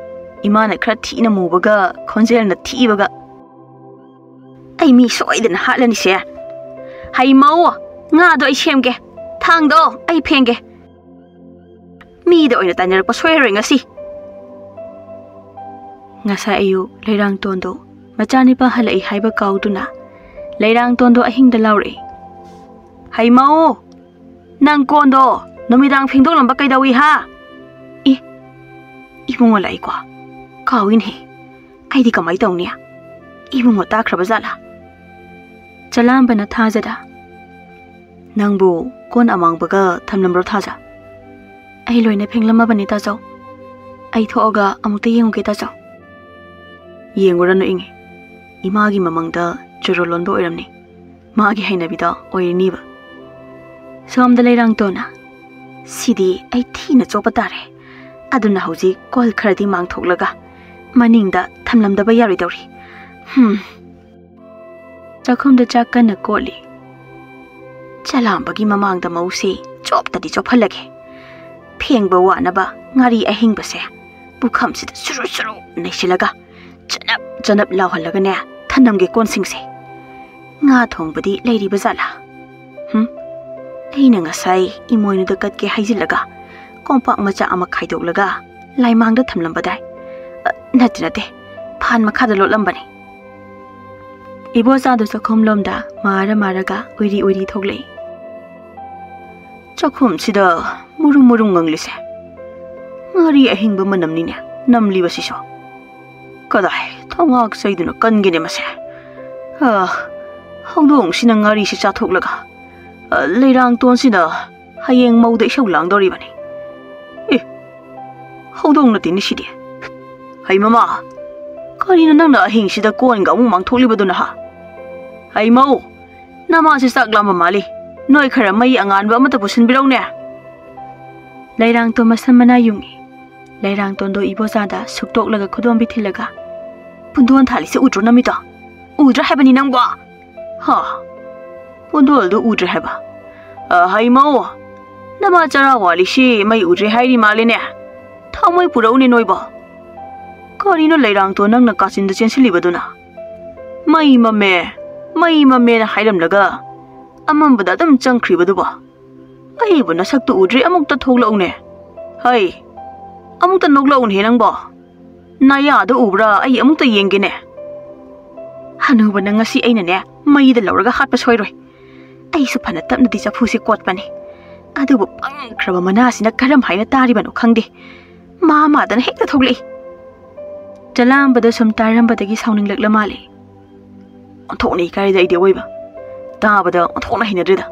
ꯏꯃꯥꯅ ꯈꯔ ꯊꯤꯅ ꯃꯨꯕꯒ ꯈꯣꯟꯖꯦꯜꯅ ꯊꯤꯕꯒ꯫ ꯑꯩ ꯃꯤ ꯁꯣꯏꯗꯅ ꯍꯥꯠꯂꯅꯤꯁꯦ꯫ ꯍꯩꯃꯧ, ꯉꯥꯗꯣ ꯑꯩ ꯁꯦꯝꯒꯦ, ꯊꯥꯡꯗꯣ ꯑꯩ ꯐꯦꯡꯒꯦ꯫ ꯃꯤꯗ ꯑꯣꯏꯅ ꯇꯥꯏꯅꯔꯛꯄ ꯁꯣꯏꯔꯔꯣꯏ ꯉꯁꯤ꯫ ꯉꯁꯥꯏ ꯑꯌꯨꯛ ꯂꯩꯔꯥꯡꯇꯣꯟꯗꯣ ꯃꯆꯥꯅꯤꯄꯥ ꯍꯜꯂꯛꯏ ꯍꯥꯏꯕ ꯀꯥꯎꯗꯨꯅ ꯂꯩꯔꯥꯡꯇꯣꯟꯗꯣ ꯑꯍꯤꯡꯗ ꯂꯥꯎꯔꯛꯏ꯫ "ꯍꯩꯃꯧ, ꯅꯪ ꯀꯣꯟꯗꯣ ꯅꯨꯃꯤꯗꯥꯡ ꯐꯦꯡꯗꯣꯛꯂꯝꯕ ꯀꯩꯗꯧꯏ ꯍꯥ?" "ꯑꯦ, ꯏꯕꯨꯡꯉꯣ ꯂꯥꯛꯏꯀꯣ? ꯀꯥꯎꯏꯅꯦꯍꯦ꯫ ꯑꯩꯗꯤ ꯀꯃꯥꯏ ꯇꯧꯅꯤ? ꯏꯕꯨꯡꯉꯣ ꯇꯥꯈ꯭ꯔꯕ ꯖꯥꯠꯂꯥ?" ꯆꯂꯥꯝꯕꯅ ꯊꯥꯖꯗ, "ꯅꯪꯕꯨ ꯀꯣꯟ ꯑꯃꯥꯡꯕꯒ ꯊꯝꯂꯝꯕ꯭ꯔꯣ ꯊꯥꯖ?" "ꯑꯩ ꯂꯣꯏꯅ ꯐꯦꯡꯂꯝꯃꯕꯅꯤ ꯇꯥꯖꯧ꯫ ꯑꯩ ꯊꯣꯛꯑꯒ ꯑꯃꯨꯛꯇ ꯌꯦꯡꯉꯨꯒꯦ ꯇꯥꯖꯧ꯫" "ꯌꯦꯡꯉꯨꯔꯅꯨ ꯏꯪꯉꯦ, ꯏꯃꯥꯒꯤ ꯃꯃꯥꯡꯗ ꯆꯨꯔꯨ ꯂꯣꯟꯕ ꯑꯣꯏꯔꯝꯅꯤ꯫ ꯃꯥꯒꯤ ꯍꯩꯅꯕꯤꯗꯣ ꯑꯣꯏꯔꯅꯤꯕ꯫" ꯁꯣꯝꯗ ꯂꯩꯔꯥꯡꯇꯣꯟꯅ, "ꯁꯤꯗꯤ ꯑꯩ ꯊꯤꯅ ꯆꯣꯞꯄ ꯇꯥꯔꯦ꯫ ꯑꯗꯨꯅ ꯍꯧꯖꯤꯛ ꯀꯣꯜ ꯈꯔꯗꯤ ꯃꯥꯡꯊꯣꯛꯂꯒ ꯃꯅꯤꯡꯗ ꯊꯝꯂꯝꯗꯕ ꯌꯥꯔꯣꯏꯗꯧꯔꯤ꯫ ꯍꯝ꯫" ꯆꯥꯛꯈꯨꯝꯗ ꯆꯥꯛ ꯀꯟꯅ ꯀꯣꯠꯂꯤ꯫ ꯆꯂꯥꯝꯕꯒꯤ ꯃꯃꯥꯡꯗ ꯃꯧꯁꯦ ꯆꯣꯞꯇꯗꯤ ꯆꯣꯞꯍꯜꯂꯒꯦ꯫ ꯐꯦꯡꯕ ꯋꯥꯅꯕ ꯉꯥꯔꯤ ꯑꯍꯤꯡꯕꯁꯦ ꯄꯨꯈꯝꯁꯤꯗ ꯁꯨꯔꯨ ꯁꯨꯔꯨ ꯅꯩꯁꯤꯜꯂꯒ ꯆꯅꯞ ꯆꯅꯞ ꯂꯥꯎꯍꯜꯂꯒꯅꯦ ꯊꯅꯝꯒꯦ ꯀꯣꯟꯁꯤꯡꯁꯦ꯫ ꯉꯥ ꯊꯣꯡꯕꯗꯤ ꯂꯩꯔꯤꯕ ꯖꯥꯠꯂꯥ? ꯍꯨꯝ? ꯑꯩꯅ ꯉꯁꯥꯏ ꯏꯃꯣꯏꯅꯨꯗ ꯀꯠꯀꯦ ꯍꯥꯏꯖꯤꯜꯂꯒ ꯀꯣꯝꯄꯥꯛ ꯃꯆꯥ ꯑꯃ ꯈꯥꯏꯗꯣꯛꯂꯒ ꯂꯥꯏꯃꯥꯡꯗ ꯊꯝꯂꯝꯕꯗꯥꯏ? ꯑ, ꯅꯠꯇꯦ, ꯅꯠꯇꯦ꯫ ꯐꯥꯟ ꯃꯈꯥꯗ ꯂꯣꯠꯂꯝꯕꯅꯤ꯫ ꯏꯕꯣꯆꯥꯗꯨ ꯆꯥꯛꯈꯨꯝꯂꯣꯝꯗ ꯃꯥꯔ ꯃꯥꯔꯒ ꯎꯏꯔꯤ ꯎꯏꯔꯤ ꯊꯣꯛꯂꯛꯏ꯫ ꯆꯥꯛꯈꯨꯝꯁꯤꯗ ꯃꯨꯔꯨꯝ ꯃꯨꯔꯨꯝ ꯉꯪꯂꯤꯁꯦ꯫ ꯉꯥꯔꯤ ꯑꯍꯤꯡꯕ ꯃꯅꯝꯅꯤꯅꯦ ꯅꯝꯂꯤꯕꯁꯤꯁꯨ꯫ ꯀꯗꯥꯏ, ꯊꯣꯡꯉꯥꯛ ꯆꯩꯗꯨꯅ ꯀꯟꯒꯦꯅꯦ ꯃꯁꯦ꯫ ꯑ, ꯍꯧꯗꯣꯡꯁꯤꯅ ꯉꯥꯔꯤꯁꯤ ꯆꯥꯊꯣꯛꯂꯒ, ꯑ, ꯂꯩꯔꯥꯡꯇꯣꯟꯁꯤꯅ ꯍꯌꯦꯡ ꯃꯧꯗ ꯏꯁꯧ ꯂꯥꯡꯗꯧꯔꯤꯕꯅꯤ꯫ ꯑꯦ, ꯍꯧꯗꯣꯡ ꯅꯠꯇꯦꯅꯦ ꯁꯤꯗꯤ꯫ ꯍꯩ ꯃꯃꯥ, ꯀꯔꯤꯅꯣ ꯅꯪꯅ ꯑꯍꯤꯡꯁꯤꯗ ꯀꯣꯟꯒ ꯑꯃꯨꯛ ꯃꯥꯡꯊꯣꯛꯂꯤꯕꯗꯨꯅ ꯍꯥ? ꯍꯩ ꯃꯧ, ꯅꯃꯥꯁꯤ ꯆꯥꯛ ꯂꯥꯝꯕ ꯃꯥꯜꯂꯤ꯫ ꯅꯣꯏ ꯈꯔ ꯃꯩ ꯑꯉꯥꯟꯕ ꯑꯃꯠꯇ ꯄꯨꯁꯤꯟꯕꯤꯔꯧꯅꯦ꯫ ꯂꯩꯔꯥꯡꯇꯣꯟ ꯃꯁꯝ ꯃꯅꯥ ꯌꯨꯡꯏ꯫ ꯂꯩꯔꯥꯡꯇꯣꯟꯗꯣ ꯏꯕꯣꯆꯥꯗ ꯁꯨꯛꯇꯣꯛꯂꯒ ꯈꯨꯗꯣꯝꯕꯤ ꯊꯤꯜꯂꯒ, "ꯄꯨꯟꯗꯣꯟ ꯊꯥꯜꯂꯤꯁꯦ ꯎꯗ꯭ꯔꯣ ꯅꯃꯤꯠꯇꯣ? ꯎꯗ꯭ꯔꯥ ꯍꯥꯏꯕꯅꯤ ꯅꯪꯕꯣ? ꯍꯥ? ꯄꯨꯟꯗꯣꯜꯗꯣ ꯎꯗ꯭ꯔꯦ ꯍꯥꯏꯕ? ꯑ, ꯍꯩ ꯃꯧ, ꯅꯃꯥ ꯆꯔꯥ ꯋꯥꯠꯂꯤꯁꯤ ꯃꯩ ꯎꯗ꯭ꯔꯦ ꯍꯥꯏꯔꯤ ꯃꯥꯜꯂꯦꯅꯦ꯫ ꯊꯥꯎꯃꯩ ꯄꯨꯔꯛꯎꯅꯦ ꯅꯣꯏꯕꯣ꯫ ꯀꯔꯤꯅꯣ ꯂꯩꯔꯥꯡꯇꯣꯟ ꯅꯪꯅ ꯀꯥꯆꯤꯟꯗ ꯆꯦꯟꯁꯤꯜꯂꯤꯕꯗꯨꯅ? ꯃꯩ ꯃꯝꯃꯦ, ꯃꯩ ꯃꯝꯃꯦꯅ ꯍꯥꯏꯔꯝꯂꯒ ꯑꯃꯝꯕꯗ ꯑꯗꯨꯝ ꯆꯪꯈ꯭ꯔꯤꯕꯗꯨꯕꯣ? ꯑꯩꯕꯨ ꯅꯁꯛꯇꯨ ꯎꯗ꯭ꯔꯤ, ꯑꯃꯨꯛꯇ ꯊꯣꯛꯂꯛꯎꯅꯦ꯫ ꯍꯩ, ꯑꯃꯨꯛꯇ ꯅꯣꯛꯂꯛꯎꯅꯦ ꯅꯪꯕꯣ꯫ ꯅꯌꯥꯗꯣ ꯎꯕ꯭ꯔꯥ? ꯑꯩ ꯑꯃꯨꯛꯇ ꯌꯦꯡꯒꯦꯅꯦ꯫ ꯍꯅꯨꯕ ꯅꯪ ꯉꯁꯤ ꯑꯩꯅꯅꯦ ꯃꯩꯗ ꯂꯧꯔꯒ ꯍꯥꯠꯄ ꯁꯣꯏꯔꯣꯏ꯫ ꯑꯩꯁꯨ ꯐꯅ ꯇꯞꯅꯗꯤ ꯆꯐꯨꯁꯦ ꯀꯣꯠꯄꯅꯤ꯫ ꯑꯗꯨꯕꯨ ꯄꯪꯈ꯭ꯔꯕ ꯃꯅꯥꯁꯤꯅ ꯀꯔꯝ ꯍꯥꯏꯅ ꯇꯥꯔꯤꯕꯅꯣ ꯈꯪꯗꯦ꯫ ꯃꯥ ꯃꯥꯗꯅ ꯍꯦꯛꯇ ꯊꯣꯛꯂꯛꯏ꯫ ꯆꯂꯥꯝꯕꯗ ꯁꯨꯝ ꯇꯥꯔꯝꯕꯗꯒꯤ ꯁꯥꯎꯅꯤꯡꯂꯛꯂ ꯃꯥꯜꯂꯦ꯫ ꯑꯣꯟꯊꯣꯛꯅ ꯏꯀꯥꯏꯗ ꯑꯩꯗꯤ ꯑꯋꯣꯏꯕ꯫ ꯇꯥꯕꯗ ꯑꯣꯟꯊꯣꯛꯅ ꯍꯩꯅꯗ꯭ꯔꯦꯗ꯫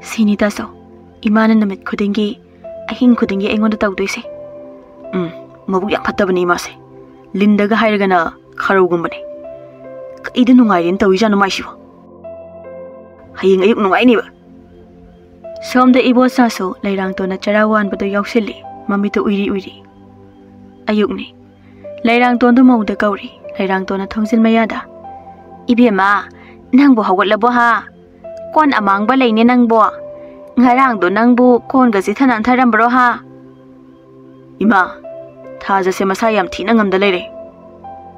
ꯁꯤꯅꯤ ꯇꯥꯆꯧ, ꯏꯃꯥꯅ ꯅꯨꯃꯤꯠ ꯈꯨꯗꯤꯡꯒꯤ, ꯑꯍꯤꯡ ꯈꯨꯗꯤꯡꯒꯤ ꯑꯩꯉꯣꯟꯗ ꯇꯧꯗꯣꯏꯁꯦ꯫ ꯎꯝ, ꯃꯕꯨꯛ ꯌꯥꯝ ꯐꯠꯇꯕꯅꯤ ꯏꯃꯥꯁꯦ꯫ ꯂꯤꯟꯗꯒ ꯍꯥꯏꯔꯒꯅ ꯈꯔꯧꯒꯨꯝꯕꯅꯤ꯫ ꯀꯩꯗ ꯅꯨꯡꯉꯥꯏꯔꯦꯅ ꯇꯧꯔꯤꯖꯥꯠꯅꯣ ꯃꯥꯏꯁꯤꯕꯣ? ꯍꯌꯦꯡ ꯑꯌꯨꯛ ꯅꯨꯡꯉꯥꯏꯅꯤꯕ꯫ ꯁꯣꯝꯗ ꯏꯕꯣꯆꯥꯁꯨ ꯂꯩꯔꯥꯡꯇꯣꯟꯅ ꯆꯔꯥ ꯋꯥꯟꯕꯗꯨ ꯌꯥꯎꯁꯤꯜꯂꯤ, ꯃꯃꯤꯠꯇꯨ ꯎꯏꯔꯤ ꯎꯏꯔꯤ꯫ ꯑꯌꯨꯛꯅꯤ꯫ ꯂꯩꯔꯥꯡꯇꯣꯟꯗꯨ ꯃꯧꯗ ꯀꯧꯔꯤ꯫ ꯂꯩꯔꯥꯡꯇꯣꯟꯅ ꯊꯣꯡꯖꯤꯜ ꯃꯌꯥꯗ, "ꯏꯕꯦꯝꯃ, ꯅꯪꯕꯨ ꯍꯧꯒꯠꯂꯕꯣ ꯍꯥ? ꯀꯣꯟ ꯑꯃꯥꯡꯕ ꯂꯩꯅꯦ ꯅꯪꯕꯣ꯫ ꯉꯔꯥꯡꯗꯣ ꯅꯪꯕꯨ ꯀꯣꯟꯒ ꯆꯤꯊ ꯅꯥꯟꯊꯔꯝꯕ꯭ꯔꯣ ꯍꯥ?" "ꯏꯃꯥ, ꯊꯥꯖꯁꯦ ꯃꯁꯥ ꯌꯥꯝ ꯊꯤꯅ ꯉꯝꯗ ꯂꯩꯔꯦ꯫"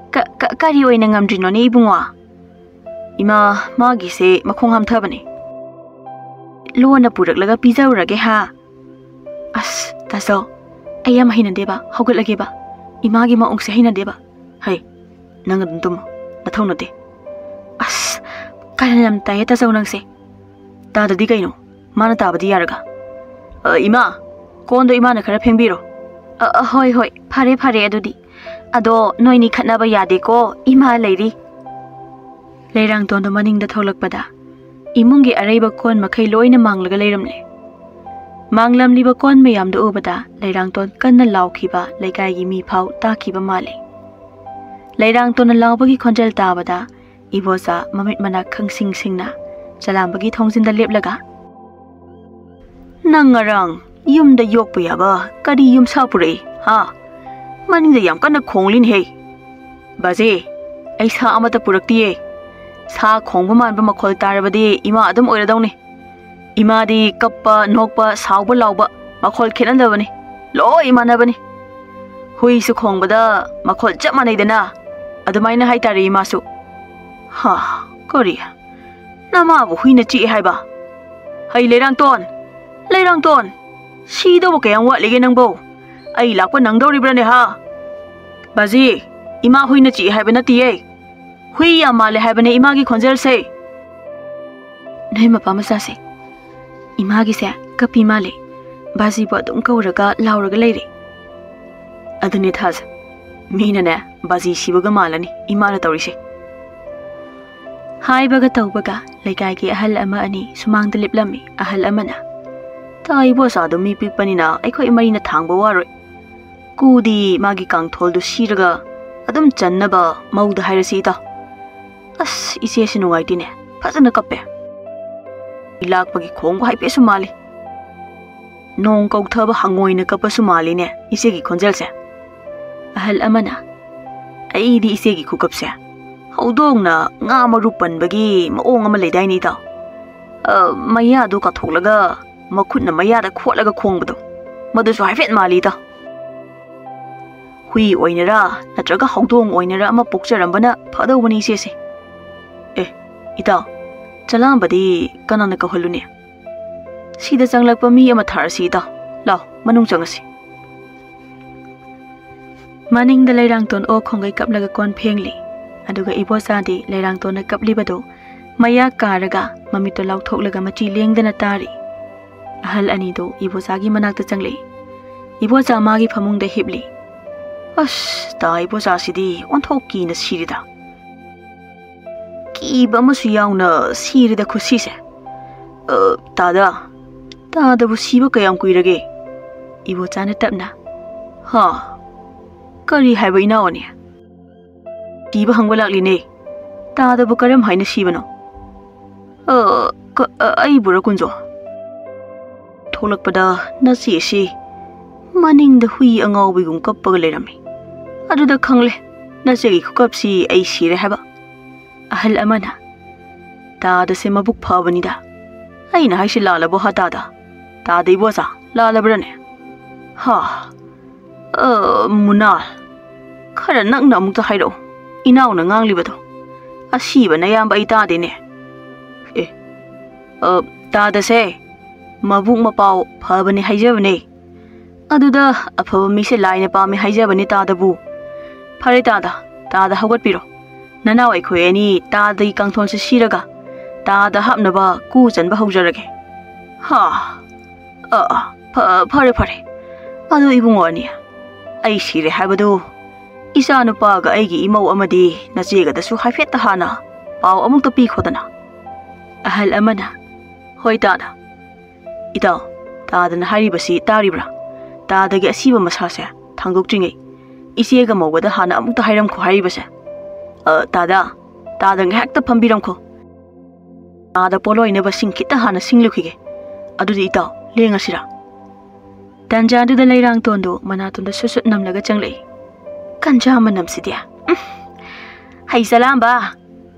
"ꯀ-, ꯀ-, ꯀꯔꯤ ꯑꯣꯏꯅ ꯉꯝꯗ꯭ꯔꯤꯅꯣꯅꯦ ꯏꯕꯨꯡꯉꯣ?" "ꯏꯃꯥ, ꯃꯥꯒꯤꯁꯦ ꯃꯈꯣꯡ ꯍꯥꯝꯊꯕꯅꯦ꯫" "ꯂꯣꯟꯅ ꯄꯨꯔꯛꯂꯒ ꯄꯤꯖꯔꯨꯔꯒꯦ ꯍꯥ?" "ꯑꯁ, ꯇꯥꯆꯧ, ꯑꯩ ꯌꯥꯝ ꯍꯩꯅꯗꯦꯕ, ꯍꯧꯒꯠꯂꯒꯦꯕ꯫ ꯏꯃꯥꯒꯤ ꯃꯑꯣꯡꯁꯦ ꯍꯩꯅꯗꯦꯕ꯫" "ꯍꯩ, ꯅꯪ ꯑꯗꯨꯝ ꯇꯨꯝꯃꯣ, ꯅꯊꯧ ꯅꯠꯇꯦ꯫" "ꯑꯁ, ꯀꯔꯟ ꯌꯥꯝ ꯇꯥꯏꯌꯦ ꯇꯥꯆꯧ ꯅꯪꯁꯦ꯫" "ꯇꯥꯗꯗꯤ ꯀꯩꯅꯣ, ꯃꯥꯅ ꯇꯥꯕꯗꯤ ꯌꯥꯔꯒ꯫" "ꯑ, ꯏꯃꯥ, ꯀꯣꯟꯗꯣ ꯏꯃꯥꯅ ꯈꯔ ꯐꯦꯡꯕꯤꯔꯣ꯫" "ꯑ, ꯑ, ꯍꯣꯏ, ꯍꯣꯏ, ꯐꯔꯦ, ꯐꯔꯦ ꯑꯗꯨꯗꯤ꯫ ꯑꯗꯣ ꯅꯣꯏꯅꯤ ꯈꯠꯅꯕ ꯌꯥꯗꯦꯀꯣ, ꯏꯃꯥ ꯂꯩꯔꯤ꯫" ꯂꯩꯔꯥꯡꯇꯣꯟꯗꯣ ꯃꯅꯤꯡꯗ ꯊꯣꯛꯂꯛꯄꯗ ꯏꯃꯨꯡꯒꯤ ꯑꯔꯩꯕ ꯀꯣꯟ ꯃꯈꯩ ꯂꯣꯏꯅ ꯃꯥꯡꯂꯒ ꯂꯩꯔꯝꯂꯦ꯫ ꯃꯥꯡꯂꯝꯂꯤꯕ ꯀꯣꯟ ꯃꯌꯥꯝꯗꯨ ꯎꯕꯗ ꯂꯩꯔꯥꯡꯇꯣꯟ ꯀꯟꯅ ꯂꯥꯎꯈꯤꯕ ꯂꯩꯀꯥꯏꯒꯤ ꯃꯤ ꯐꯥꯎ ꯇꯥꯈꯤꯕ ꯃꯥꯜꯂꯤ꯫ ꯂꯩꯔꯥꯡꯇꯣꯟꯅ ꯂꯥꯎꯕꯒꯤ ꯈꯣꯟꯖꯦꯜ ꯇꯥꯕꯗ ꯏꯕꯣꯆꯥ ꯃꯃꯤꯠ ꯃꯅꯥ ꯈꯪꯁꯤꯡ ꯁꯤꯡꯅ ꯆꯂꯥꯝꯕꯒꯤ ꯊꯣꯡꯖꯤꯟꯗ ꯂꯦꯞꯂꯒ, "ꯅꯪ ꯉꯔꯥꯡ ꯌꯨꯝꯗ ꯌꯣꯛꯄ ꯌꯥꯕ ꯀꯔꯤ ꯌꯨꯝꯁꯥ ꯄꯨꯔꯛꯏ, ꯍꯥ? ꯃꯅꯤꯡꯗ ꯌꯥꯝ ꯀꯟꯅ ꯈꯣꯡꯂꯤꯅꯦꯍꯦ꯫ ꯕꯥꯖꯤ, ꯑꯩ ꯁꯥ ꯑꯃꯠꯇ ꯄꯨꯔꯛꯇꯤꯌꯦ꯫ ꯁꯥ ꯈꯣꯡꯕ ꯃꯥꯟꯕ ꯃꯈꯣꯜ ꯇꯥꯔꯕꯗꯤ ꯏꯃꯥ ꯑꯗꯨꯝ ꯑꯣꯏꯔꯗꯧꯅꯤ꯫ ꯏꯃꯥꯗꯤ ꯀꯞꯄ, ꯅꯣꯛꯄ, ꯁꯥꯎꯕ, ꯂꯥꯎꯕ ꯃꯈꯣꯜ ꯈꯦꯠꯅꯗꯕꯅꯤ꯫ ꯂꯣꯏ ꯃꯥꯟꯅꯕꯅꯤ꯫ ꯍꯨꯏꯁꯨ ꯈꯣꯡꯕꯗ ꯃꯈꯣꯜ ꯆꯞ ꯃꯥꯟꯅꯩꯗꯅ꯫ ꯑꯗꯨꯃꯥꯏꯅ ꯍꯥꯏꯇꯥꯔꯦ ꯏꯃꯥꯁꯨ꯫" "ꯍꯥ, ꯀꯔꯤ? ꯅꯃꯥꯕꯨ ꯍꯨꯏꯅ ꯆꯤꯛꯑꯦ ꯍꯥꯏꯕ? ꯍꯩ, ꯂꯩꯔꯥꯡꯇꯣꯟ! ꯂꯩꯔꯥꯡꯇꯣꯟ! ꯁꯤꯗꯧꯕ ꯀꯌꯥꯝ ꯋꯥꯠꯂꯤꯒꯦ ꯅꯪꯕꯣ? ꯑꯩ ꯂꯥꯛꯄ ꯅꯪꯗꯧꯔꯤꯕ꯭ꯔꯥꯅꯦ, ꯍꯥ?" "ꯕꯥꯖꯤ, ꯏꯃꯥ ꯍꯨꯏꯅ ꯆꯤꯛꯑꯦ ꯍꯥꯏꯕ ꯅꯠꯇꯤꯌꯦ꯫ ꯍꯨꯏ ꯌꯥꯝ ꯃꯥꯜꯂꯦ ꯍꯥꯏꯕꯅꯦ ꯏꯃꯥꯒꯤ ꯈꯣꯟꯖꯦꯜꯁꯦ꯫" "ꯅꯣꯏ ꯃꯄꯥ ꯃꯆꯥꯁꯦ, ꯏꯃꯥꯒꯤꯁꯦ ꯀꯞꯄꯤ ꯃꯥꯜꯂꯦ꯫ ꯕꯥꯖꯤꯕꯨ ꯑꯗꯨꯝ ꯀꯧꯔꯒ ꯂꯥꯎꯔꯒ ꯂꯩꯔꯦ꯫" "ꯑꯗꯨꯅꯦ ꯊꯥꯖ, ꯃꯤꯅꯅꯦ ꯕꯥꯖꯤ ꯁꯤꯕꯒ ꯃꯥꯜꯂꯅꯤ ꯏꯃꯥꯅ ꯇꯧꯔꯤꯁꯦ꯫" ꯍꯥꯏꯕꯒ ꯇꯧꯕꯒ ꯂꯩꯀꯥꯏꯒꯤ ꯑꯍꯜ ꯑꯃ ꯑꯅꯤ ꯁꯨꯃꯥꯡꯗ ꯂꯦꯞꯂꯝꯃꯤ꯫ ꯑꯍꯜ ꯑꯃꯅ, "ꯇꯥ, ꯏꯕꯣꯆꯥꯗꯣ ꯃꯤ ꯄꯤꯛꯄꯅꯤꯅ ꯑꯩꯈꯣꯏ ꯃꯔꯤꯅ ꯊꯥꯡꯕ ꯋꯥꯔꯣꯏ꯫ ꯀꯨꯗꯤ ꯃꯥꯒꯤ ꯀꯥꯡꯊꯣꯜꯗꯨ ꯁꯤꯔꯒ ꯑꯗꯨꯝ ꯆꯟꯅꯕ ꯃꯧꯗ ꯍꯥꯏꯔꯁꯤ ꯏꯇꯥꯎ꯫ ꯑꯁ, ꯏꯆꯦꯁꯤ ꯅꯨꯡꯉꯥꯏꯇꯦꯅꯦ, ꯐꯖꯅ ꯀꯞꯄꯦ꯫ ꯂꯥꯛꯄꯒꯤ ꯈꯣꯡꯕ ꯍꯥꯏꯐꯦꯠꯁꯨ ꯃꯥꯜꯂꯤ꯫ ꯅꯣꯡ ꯀꯧꯊꯕ ꯍꯪꯉꯣꯏꯅ ꯀꯞꯄꯁꯨ ꯃꯥꯜꯂꯤꯅꯦ ꯏꯆꯦꯒꯤ ꯈꯣꯟꯖꯦꯜꯁꯦ꯫" ꯑꯍꯜ ꯑꯃꯅ, "ꯑꯩꯗꯤ ꯏꯆꯦꯒꯤ ꯈꯨꯀꯞꯁꯦ ꯍꯧꯗꯣꯡꯅ ꯉꯥ ꯃꯔꯨ ꯄꯟꯕꯒꯤ ꯃꯑꯣꯡ ꯑꯃ ꯂꯩꯗꯥꯏꯅꯦ ꯏꯇꯥꯎ? ꯑ, ꯃꯌꯥꯗꯨ ꯀꯥꯊꯣꯛꯂꯒ ꯃꯈꯨꯠꯅ ꯃꯌꯥꯗ ꯈꯣꯠꯂꯒ ꯈꯣꯡꯕꯗꯣ, ꯃꯗꯨꯁꯨ ꯍꯥꯏꯐꯦꯠ ꯃꯥꯜꯂꯤ ꯏꯇꯥꯎ꯫ ꯍꯨꯏ ꯑꯣꯏꯅꯔꯥ ꯅꯠꯇ꯭ꯔꯒ ꯍꯧꯗꯣꯡ ꯑꯣꯏꯅꯔꯥ ꯑꯃ ꯄꯣꯛꯆꯔꯝꯕꯅ ꯐꯗꯧꯕꯅꯤ ꯏꯆꯦꯁꯦ꯫ ꯑꯦ, ꯏꯇꯥꯎ, ꯆꯂꯥꯝꯕꯗꯤ ꯀꯅꯥꯅ ꯀꯧꯍꯜꯂꯨꯅꯤ? ꯁꯤꯗ ꯆꯪꯂꯛꯄ ꯃꯤ ꯑꯃ ꯊꯥꯔꯁꯤ ꯏꯇꯥꯎ꯫ ꯂꯥꯎ, ꯃꯅꯨꯡ ꯆꯪꯉꯁꯤ꯫" ꯃꯅꯤꯡꯗ ꯂꯩꯔꯥꯡꯇꯣꯟ ꯑꯣꯛ ꯈꯣꯡꯒꯩ ꯀꯞꯂꯒ ꯀꯣꯟ ꯐꯦꯡꯂꯤ꯫ ꯑꯗꯨꯒ ꯏꯕꯣꯆꯥꯗꯤ ꯂꯩꯔꯥꯡꯇꯣꯟꯅ ꯀꯞꯂꯤꯕꯗꯨ ꯃꯌꯥ ꯀꯥꯔꯒ ꯃꯃꯤꯠꯇꯨ ꯂꯥꯎꯊꯣꯛꯂꯒ ꯃꯆꯤ ꯂꯦꯡꯗꯅ ꯇꯥꯔꯤ꯫ ꯑꯍꯜ ꯑꯅꯤꯗꯨ ꯏꯕꯣꯆꯥꯒꯤ ꯃꯅꯥꯛꯇ ꯆꯪꯂꯛꯏ꯫ ꯏꯕꯣꯆꯥ ꯃꯥꯒꯤ ꯐꯃꯨꯡꯗ ꯍꯤꯞꯂꯤ꯫ "ꯑꯁ, ꯇꯥ, ꯏꯕꯣꯆꯥꯁꯤꯗꯤ ꯑꯣꯟꯊꯣꯛ ꯀꯤꯅ ꯁꯤꯔꯦꯗ꯫ ꯀꯤꯕ ꯑꯃꯁꯨ ꯌꯥꯎꯅ ꯁꯤꯔꯦꯗ ꯈꯨꯠꯁꯤꯁꯦ꯫ ꯑ, ꯇꯥꯗ, ꯇꯥꯗꯕꯨ ꯁꯤꯕ ꯀꯌꯥꯝ ꯀꯨꯏꯔꯒꯦ?" ꯏꯕꯣꯆꯥꯅ ꯇꯞꯅ, "ꯍꯥ? ꯀꯔꯤ ꯍꯥꯏꯕ ꯏꯅꯥꯎ ꯑꯅꯤ?" ꯁꯤꯕ ꯍꯪꯕ ꯂꯥꯛꯂꯤꯅꯦ꯫ ꯇꯥꯗꯕꯨ ꯀꯔꯝ ꯍꯥꯏꯅ ꯁꯤꯕꯅꯣ? ꯑ, ꯀ-, ꯑ, ꯑꯩꯕꯨꯔ ꯀꯨꯟꯖꯣ? ꯊꯣꯛꯂꯛꯄꯗ ꯅꯆꯦꯁꯤ ꯃꯅꯤꯡꯗ ꯍꯨꯏ ꯑꯉꯥꯎꯕꯤꯒꯨꯝ ꯀꯞꯄꯒ ꯂꯩꯔꯝꯃꯤ꯫ ꯑꯗꯨꯗ ꯈꯪꯂꯦ, ꯅꯆꯦꯒꯤ ꯈꯨꯀꯞꯁꯤ ꯑꯩ ꯁꯤꯔꯦ ꯍꯥꯏꯕ꯫ ꯑꯍꯜ ꯑꯃꯅ, "ꯇꯥꯗꯁꯦ ꯃꯕꯨꯛ ꯐꯕꯅꯤꯗ꯫ ꯑꯩꯅ ꯍꯥꯏꯁꯤ ꯂꯥꯜꯂꯕꯣ ꯍꯥ ꯇꯥꯗ? ꯇꯥꯗ ꯏꯕꯣꯆꯥ, ꯂꯥꯜꯂꯕ꯭ꯔꯅꯦ?" ꯍꯥ? ꯑ, ꯃꯨꯅꯥ, ꯈꯔ ꯅꯛꯅ ꯑꯃꯨꯛꯇ ꯍꯥꯏꯔꯛꯎ꯫ ꯏꯅꯥꯎꯅ ꯉꯥꯡꯂꯤꯕꯗꯣ꯫ ꯑꯁꯤꯕ ꯅꯌꯥꯝꯕ ꯑꯩ ꯇꯥꯗꯦꯅꯦ꯫ ꯑꯦ, ꯑ, ꯇꯥꯗꯁꯦ ꯃꯕꯨꯛ ꯃꯄꯥꯎ ꯐꯕꯅꯦ ꯍꯥꯏꯖꯕꯅꯦ꯫ ꯑꯗꯨꯗ ꯑꯐꯕ ꯃꯤꯁꯦ ꯂꯥꯏꯅ ꯄꯥꯝꯃꯦ ꯍꯥꯏꯖꯕꯅꯦ ꯇꯥꯗꯕꯨ꯫ ꯐꯔꯦ ꯇꯥꯗ, ꯇꯥꯗ ꯍꯧꯒꯠꯄꯤꯔꯣ꯫ ꯅꯅꯥꯎ ꯑꯩꯈꯣꯏ ꯑꯅꯤ ꯇꯥꯗꯒꯤ ꯀꯥꯡꯊꯣꯜꯁꯦ ꯁꯤꯔꯒ ꯇꯥꯗ ꯍꯥꯞꯅꯕ ꯀꯨ ꯆꯟꯕ ꯍꯧꯖꯔꯒꯦ꯫ ꯍꯥ, ꯑ, ꯑ, ꯐ-, ꯐꯔꯦ, ꯐꯔꯦ꯫ ꯑꯗꯨ ꯏꯕꯨꯡꯉꯣ ꯑꯅꯤ, ꯑꯩ ꯁꯤꯔꯦ ꯍꯥꯏꯕꯗꯨ ꯏꯆꯥ ꯅꯨꯄꯥꯒ ꯑꯩꯒꯤ ꯏꯃꯧ ꯑꯃꯗꯤ ꯅꯆꯦꯒꯗꯁꯨ ꯍꯥꯏꯐꯦꯠꯇ ꯍꯥꯟꯅ ꯄꯥꯎ ꯑꯃꯨꯛꯇ ꯄꯤꯈꯣꯗꯅ꯫ ꯑꯍꯜ ꯑꯃꯅ, "ꯍꯣꯏ ꯇꯥꯗ꯫ ꯏꯇꯥꯎ, ꯇꯥꯗꯅ ꯍꯥꯏꯔꯤꯕꯁꯤ ꯇꯥꯔꯤꯕ꯭ꯔꯥ? ꯇꯥꯗꯒꯤ ꯑꯁꯤꯕ ꯃꯁꯥꯁꯦ ꯊꯥꯡꯗꯣꯛꯇ꯭ꯔꯤꯉꯩ ꯏꯆꯦꯒ ꯃꯧꯒꯗ ꯍꯥꯟꯅ ꯑꯃꯨꯛꯇ ꯍꯥꯏꯔꯝꯈꯣ ꯍꯥꯏꯔꯤꯕꯁꯦ꯫ ꯑ, ꯇꯥꯗ, ꯇꯥꯗ ꯉꯥꯏꯍꯥꯛꯇ ꯐꯝꯕꯤꯔꯝꯈꯣ꯫ ꯇꯥꯗ ꯄꯣꯠꯂꯣꯏꯅꯕ ꯁꯤꯡ ꯈꯤꯇ ꯍꯥꯟꯅ ꯁꯤꯡꯂꯨꯈꯤꯒꯦ꯫ ꯑꯗꯨꯗꯤ ꯏꯇꯥꯎ, ꯂꯦꯡꯉꯁꯤꯔꯥ?" ꯇꯥꯟꯖꯥꯗꯨꯗ ꯂꯩꯔꯥꯡꯇꯣꯟꯗꯨ ꯃꯅꯥꯇꯣꯟꯗ ꯁꯨꯠ ꯁꯨꯠ ꯅꯝꯂꯒ ꯆꯪꯂꯛꯏ꯫ "ꯀꯟꯖꯥ ꯃꯅꯝꯁꯤꯗꯤ꯫ ꯎꯝ, ꯍꯩ ꯆꯂꯥꯝꯕ,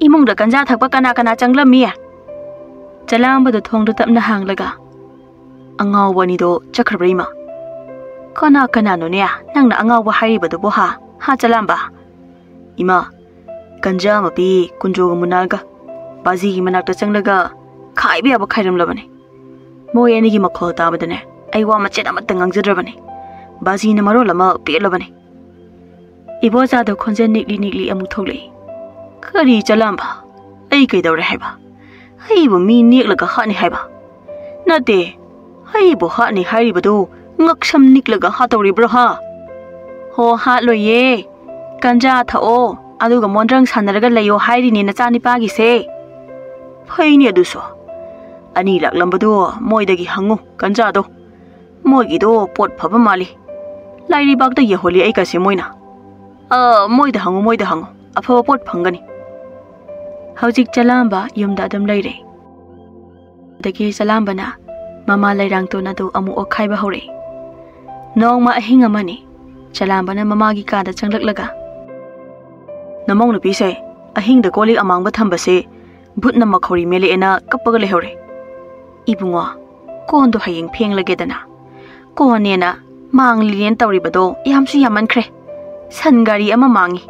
ꯏꯃꯨꯡꯗ ꯀꯟꯖꯥ ꯊꯛꯄ ꯀꯅꯥ ꯀꯅꯥ ꯆꯪꯂꯝꯃꯤ?" ꯆꯂꯥꯝꯕꯗ ꯊꯣꯡꯗꯣ ꯇꯞꯅ ꯍꯥꯡꯂꯒ, "ꯑꯉꯥꯎꯕ ꯑꯅꯤꯗꯣ ꯆꯠꯈ꯭ꯔꯕ꯭ꯔꯥ ꯏꯃꯥ?" "ꯀꯅꯥ ꯀꯅꯥꯅꯣꯅꯦ ꯅꯪꯅ ꯑꯉꯥꯎꯕ ꯍꯥꯏꯔꯤꯕꯗꯨꯕꯨ ꯍꯥ? ꯍꯥ ꯆꯂꯥꯝꯕ?" "ꯏꯃꯥ, ꯀꯟꯖꯥ ꯃꯄꯤ ꯀꯨꯟꯖꯣꯒ ꯃꯨꯅꯥꯜꯒ ꯕꯥꯖꯤꯒꯤ ꯃꯅꯥꯛꯇ ꯆꯪꯂꯒ ꯈꯥꯏꯕ ꯌꯥꯕ ꯈꯥꯏꯔꯝꯂꯕꯅꯤ꯫ ꯃꯣꯏ ꯑꯅꯤꯒꯤ ꯃꯈꯣꯜ ꯇꯥꯕꯗꯅꯦ ꯑꯩ ꯋꯥ ꯃꯆꯦꯠ ꯑꯃꯠꯇ ꯉꯥꯡꯖꯗ꯭ꯔꯕꯅꯤ꯫ ꯕꯥꯖꯤꯅ ꯃꯔꯣꯜ ꯑꯃ ꯄꯦꯜꯂꯕꯅꯤ꯫" ꯏꯕꯣꯆꯥꯗꯣ ꯈꯣꯟꯖꯦꯜ ꯅꯤꯛꯂꯤ ꯅꯤꯛꯂꯤ ꯑꯃꯨꯛ ꯊꯣꯛꯂꯛꯏ꯫ "ꯀꯔꯤ ꯆꯂꯥꯝꯕ? ꯑꯩ ꯀꯩꯗꯧꯔꯦ ꯍꯥꯏꯕ? ꯑꯩꯕꯨ ꯃꯤ ꯅꯦꯛꯂꯒ ꯍꯥꯠꯅꯤ ꯍꯥꯏꯕ? ꯅꯠꯇꯦ, ꯑꯩꯕꯨ ꯍꯥꯠꯅꯤ ꯍꯥꯏꯔꯤꯕꯗꯨ ꯉꯛꯁꯝ ꯅꯤꯛꯂꯒ ꯍꯥꯠꯇꯧꯔꯤꯕ꯭ꯔꯣ ꯍꯥ?" "ꯍꯣ, ꯍꯥꯠꯂꯣꯏꯌꯦ꯫ ꯀꯟꯖꯥ ꯊꯛꯑꯣ, ꯑꯗꯨꯒ ꯃꯣꯟꯗ꯭ꯔꯪ ꯁꯥꯟꯅꯔꯒ ꯂꯩꯌꯣ ꯍꯥꯏꯔꯤꯅꯦ ꯅꯆꯥꯅꯤꯄꯥꯒꯤꯁꯦ꯫" "ꯐꯩꯅꯦ ꯑꯗꯨꯁꯨ꯫ ꯑꯅꯤ ꯂꯥꯛꯂꯝꯕꯗꯣ ꯃꯣꯏꯗꯒꯤ ꯍꯪꯉꯨ, ꯀꯟꯖꯥꯗꯣ꯫ ꯃꯣꯏꯒꯤꯗꯣ ꯄꯣꯠ ꯐꯕ ꯃꯥꯜꯂꯤ꯫ ꯂꯥꯏꯔꯤꯕꯥꯛꯇ ꯌꯧꯍꯜꯂꯤ ꯑꯩ ꯀꯁꯦ ꯃꯣꯏꯅ꯫ ꯑ, ꯃꯣꯏꯗ ꯍꯪꯉꯨ, ꯃꯣꯏꯗ ꯍꯪꯉꯨ꯫ ꯑꯐꯕ ꯄꯣꯠ ꯐꯪꯒꯅꯤ꯫ ꯍꯧꯖꯤꯛ ꯆꯂꯥꯝꯕ ꯌꯨꯝꯗ ꯑꯗꯨꯝ ꯂꯩꯔꯦ꯫ ꯑꯗꯒꯤ ꯆꯂꯥꯝꯕꯅ ꯃꯃꯥ ꯂꯩꯔꯥꯡꯇꯣꯟ ꯑꯗꯨ ꯑꯃꯨꯛ ꯑꯣꯠꯈꯥꯏꯕ ꯍꯧꯔꯛꯏ꯫ ꯅꯣꯡꯃ ꯑꯍꯤꯡ ꯑꯃꯅꯤ, ꯆꯂꯥꯝꯕꯅ ꯃꯃꯥꯒꯤ ꯀꯥꯗ ꯆꯪꯂꯛꯂꯒ, "ꯅꯃꯧ ꯅꯨꯄꯤꯁꯦ ꯑꯍꯤꯡꯗ ꯀꯣꯜ ꯂꯤꯛ ꯑꯃꯥꯡꯕ ꯊꯝꯕꯁꯦ ꯚꯨꯠꯅ ꯃꯈꯧꯔꯤ ꯃꯦꯜꯂꯛꯑꯦꯅ ꯀꯞꯄꯒ ꯂꯩꯍꯧꯔꯦ꯫ ꯏꯕꯨꯡꯉꯣ, ꯀꯣꯟꯗꯣ ꯍꯌꯦꯡ ꯐꯦꯡꯂꯒꯦꯗꯅ꯫ ꯀꯣꯟꯅꯦꯅ ꯃꯥꯡꯂꯤꯅꯦꯅ ꯇꯧꯔꯤꯕꯗꯣ ꯌꯥꯝꯁꯨ ꯌꯥꯝꯃꯟꯈ꯭ꯔꯦ꯫ ꯁꯟ ꯒꯥꯔꯤ ꯑꯃ ꯃꯥꯡꯉꯤ꯫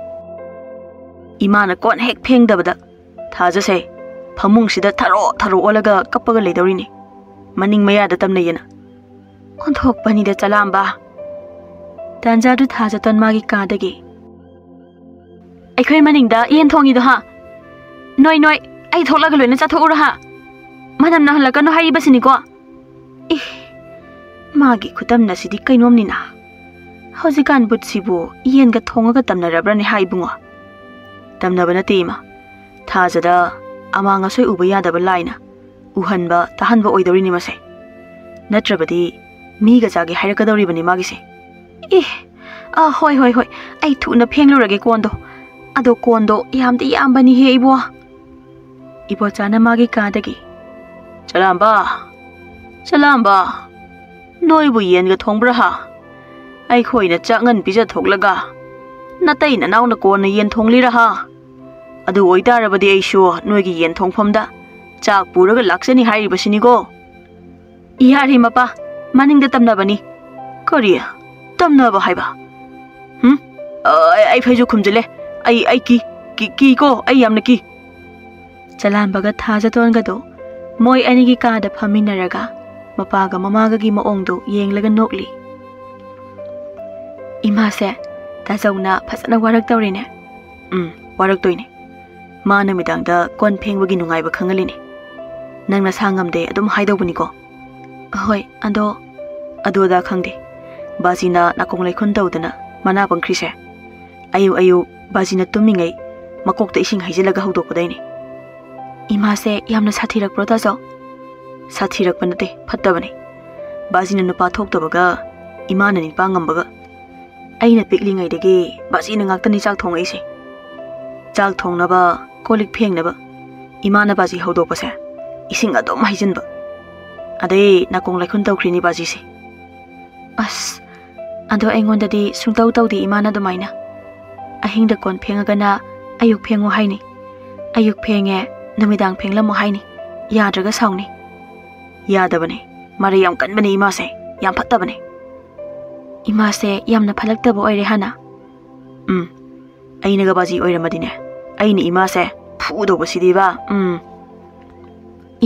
ꯏꯃꯥꯅ ꯀꯣꯟ ꯍꯦꯛ ꯐꯦꯡꯗꯕꯗ ꯊꯥꯖꯁꯦ ꯐꯃꯨꯡꯁꯤꯗ ꯊꯔꯣ ꯊꯔꯣ ꯑꯣꯜꯂꯒ ꯀꯞꯄꯒ ꯂꯩꯗꯧꯔꯤꯅꯤ꯫ ꯃꯅꯤꯡ ꯃꯌꯥꯗ ꯇꯝꯅꯩꯌꯦꯅ꯫ ꯑꯣꯟꯊꯣꯛꯄꯅꯤꯗ ꯆꯂꯥꯝꯕ!" ꯇꯥꯟꯖꯥꯗꯨ ꯊꯥꯖꯇꯣꯟ ꯃꯥꯒꯤ ꯀꯥꯗꯒꯤ, "ꯑꯩꯈꯣꯏ ꯃꯅꯤꯡꯗ ꯌꯦꯟ ꯊꯣꯡꯉꯤꯗꯣ ꯍꯥ? ꯅꯣꯏ, ꯅꯣꯏ, ꯑꯩ ꯊꯣꯛꯂꯒ ꯂꯣꯏꯅ ꯆꯥꯊꯣꯛꯎꯔꯣ ꯍꯥ? ꯃꯅꯝ ꯅꯝꯍꯜꯂꯛꯀꯅꯨ ꯍꯥꯏꯔꯤꯕꯁꯤꯅꯤꯀꯣ꯫" ꯏꯍ, ꯃꯥꯒꯤ ꯈꯨꯇꯝꯅꯁꯤꯗꯤ ꯀꯩꯅꯣꯝꯅꯤꯅ꯫ ꯍꯧꯖꯤꯛꯀꯥꯟ ꯕꯨꯠꯁꯤꯕꯨ ꯌꯦꯟꯒ ꯊꯣꯡꯉꯒ ꯇꯝꯅꯔꯕ꯭ꯔꯅꯦ ꯍꯥ ꯏꯕꯨꯡꯉꯣ? ꯇꯝꯅꯕ ꯅꯠꯇꯦ ꯏꯃꯥ꯫ ꯊꯥꯖꯗ ꯑꯃꯥꯡ ꯑꯁꯣꯏ ꯎꯕ ꯌꯥꯗꯕ ꯂꯥꯏꯅ ꯎꯍꯟꯕ ꯇꯥꯍꯟꯕ ꯑꯣꯏꯗꯧꯔꯤꯅꯤ ꯃꯁꯦ꯫ ꯅꯠꯇ꯭ꯔꯕꯗꯤ ꯃꯤꯒ ꯆꯥꯒꯦ ꯍꯥꯏꯔꯛꯀꯗꯧꯔꯤꯕꯅꯤ ꯃꯥꯒꯤꯁꯦ꯫ ꯑꯦ, ꯑꯥ, ꯍꯣꯏ, ꯍꯣꯏ, ꯍꯣꯏ, ꯑꯩ ꯊꯨꯅ ꯐꯦꯡꯂꯨꯔꯒꯦ ꯀꯣꯟꯗꯣ꯫ ꯑꯗꯣ ꯀꯣꯟꯗꯣ ꯌꯥꯝꯗꯤ ꯌꯥꯝꯕꯅꯤꯍꯦ ꯏꯕꯣ꯫ ꯏꯕꯣꯆꯥꯅ ꯃꯥꯒꯤ ꯀꯥꯗꯒꯤ, "ꯆꯂꯥꯝꯕ, ꯆꯂꯥꯝꯕ, ꯅꯣꯏꯕꯨ ꯌꯦꯟꯒ ꯊꯣꯡꯕ꯭ꯔꯥ ꯍꯥ? ꯑꯩꯈꯣꯏꯅ ꯆꯥꯛ ꯉꯟ ꯄꯤꯖꯊꯣꯛꯂꯒ ꯅꯇꯩ ꯅꯅꯥꯎꯅ ꯀꯣꯟꯅ ꯌꯦꯟ ꯊꯣꯡꯂꯤꯔꯥ ꯍꯥ? ꯑꯗꯨ ꯑꯣꯏꯇꯥꯔꯕꯗꯤ ꯑꯩꯁꯨ ꯅꯣꯏꯒꯤ ꯌꯦꯟ ꯊꯣꯡꯐꯝꯗ ꯆꯥꯛ ꯄꯨꯔꯒ ꯂꯥꯛꯆꯅꯤ ꯍꯥꯏꯔꯤꯕꯁꯤꯅꯤꯀꯣ꯫" "ꯌꯥꯔꯦ ꯃꯄꯥ, ꯃꯅꯤꯡꯗ ꯇꯝꯅꯕꯅꯤ꯫" "ꯀꯔꯤ? ꯇꯝꯅꯕ ꯍꯥꯏꯕ? ꯍꯨꯝ? ꯑ, ꯑꯩ, ꯑꯩ ꯐꯩꯖꯨꯞ ꯈꯨꯝꯖꯤꯜꯂꯦ꯫ ꯑꯩ, ꯑꯩ ꯀꯤ, ꯀꯤ, ꯀꯤꯀꯣ, ꯑꯩ ꯌꯥꯝꯅ ꯀꯤ꯫" ꯆꯂꯥꯝꯕꯒ ꯊꯥꯖꯇꯣꯟꯒꯗꯣ ꯃꯣꯏ ꯑꯅꯤꯒꯤ ꯀꯥꯗ ꯐꯝꯃꯤꯟꯅꯔꯒ ꯃꯄꯥꯒ ꯃꯃꯥꯒꯒꯤ ꯃꯑꯣꯡꯗꯨ ꯌꯦꯡꯂꯒ ꯅꯣꯛꯂꯤ꯫ "ꯏꯃꯥꯁꯦ ꯇꯥꯖꯧꯅ ꯐꯖꯅ ꯋꯥꯔꯛꯇꯧꯔꯤꯅꯦ꯫" "ꯎꯝ, ꯋꯥꯔꯛꯇꯣꯏꯅꯦ꯫ ꯃꯥ ꯅꯨꯃꯤꯗꯥꯡꯗ ꯀꯣꯟ ꯐꯦꯡꯕꯒꯤ ꯅꯨꯡꯉꯥꯏꯕ ꯈꯪꯍꯜꯂꯤꯅꯦ꯫ ꯅꯪ ꯅꯁꯥ ꯉꯝꯗꯦ ꯑꯗꯨꯝ ꯍꯥꯏꯗꯧꯕꯅꯤꯀꯣ꯫" "ꯍꯣꯏ, ꯑꯗꯣ ꯑꯗꯨ ꯑꯗꯥ ꯈꯪꯗꯦ꯫ ꯕꯥꯖꯤꯅ ꯅꯥꯀꯣꯡ ꯂꯩꯈꯨꯟ ꯇꯧꯗꯅ ꯃꯅꯥ ꯄꯪꯈ꯭ꯔꯤꯁꯦ꯫ ꯑꯌꯨꯛ ꯑꯌꯨꯛ ꯕꯥꯖꯤꯅ ꯇꯨꯝꯃꯤꯉꯩ ꯃꯀꯣꯛꯇ ꯏꯁꯤꯡ ꯍꯩꯖꯤꯜꯂꯒ ꯍꯧꯗꯣꯛꯄꯗꯩꯅꯦ꯫" "ꯏꯃꯥꯁꯦ ꯌꯥꯝꯅ ꯁꯥꯊꯤꯔꯛꯄ꯭ꯔꯣ ꯇꯥꯖꯧ?" "ꯁꯥꯊꯤꯔꯛꯄ ꯅꯠꯇꯦ, ꯐꯠꯇꯕꯅꯦ꯫ ꯕꯥꯖꯤꯅ ꯅꯨꯄꯥ ꯊꯣꯛꯇꯕꯒ ꯏꯃꯥꯅ ꯅꯨꯄꯥ ꯉꯝꯕꯒ꯫ ꯑꯩꯅ ꯄꯤꯛꯂꯤꯉꯩꯗꯒꯤ ꯕꯥꯖꯤꯅ ꯉꯥꯛꯇꯅꯤ ꯆꯥꯛ ꯊꯣꯡꯉꯛꯏꯁꯦ꯫ ꯆꯥꯛ ꯊꯣꯡꯅꯕ, ꯀꯣꯜ ꯂꯤꯛ ꯐꯦꯡꯅꯕ꯫ ꯏꯃꯥꯅ ꯕꯥꯖꯤ ꯍꯧꯗꯣꯛꯄꯁꯦ, ꯏꯁꯤꯡ ꯑꯗꯨꯝ ꯍꯩꯖꯤꯟꯕ꯫ ꯑꯗꯩ ꯅꯥꯀꯣꯡ ꯂꯥꯏꯈꯨꯟ ꯇꯧꯈ꯭ꯔꯤꯅꯤ ꯕꯥꯖꯤꯁꯦ꯫ ꯑꯁ, ꯑꯗꯣ ꯑꯩꯉꯣꯟꯗꯗꯤ ꯁꯨꯡꯇꯧ ꯇꯧꯗꯦ ꯏꯃꯥꯅ ꯑꯗꯨꯃꯥꯏꯅ꯫ ꯑꯍꯤꯡꯗ ꯀꯣꯟ ꯐꯦꯡꯉꯒꯅ ꯑꯌꯨꯛ ꯐꯦꯡꯉꯨ ꯍꯥꯏꯅꯤ, ꯑꯌꯨꯛ ꯐꯦꯡꯉꯦ ꯅꯨꯃꯤꯗꯥꯡ ꯐꯦꯡꯂꯝꯃꯨ ꯍꯥꯏꯅꯤ, ꯌꯥꯗ꯭ꯔꯒ ꯁꯥꯎꯅꯤ꯫ ꯌꯥꯗꯕꯅꯦ, ꯃꯔꯩ ꯌꯥꯝ ꯀꯟꯕꯅꯦ ꯏꯃꯥꯁꯦ, ꯌꯥꯝ ꯐꯠꯇꯕꯅꯦ꯫ ꯏꯃꯥꯁꯦ ꯌꯥꯝꯅ ꯐꯠꯂꯛꯇꯕ ꯑꯣꯏꯔꯦ ꯍꯥꯟꯅ꯫ ꯎꯝ, ꯑꯩꯅꯒ ꯕꯥꯖꯤ ꯑꯣꯏꯔꯝꯃꯗꯤꯅꯦ, ꯑꯩꯅ ꯏꯃꯥꯁꯦ ꯐꯨꯗꯧꯕꯁꯤꯗꯤꯕ꯫ ꯎꯝ꯫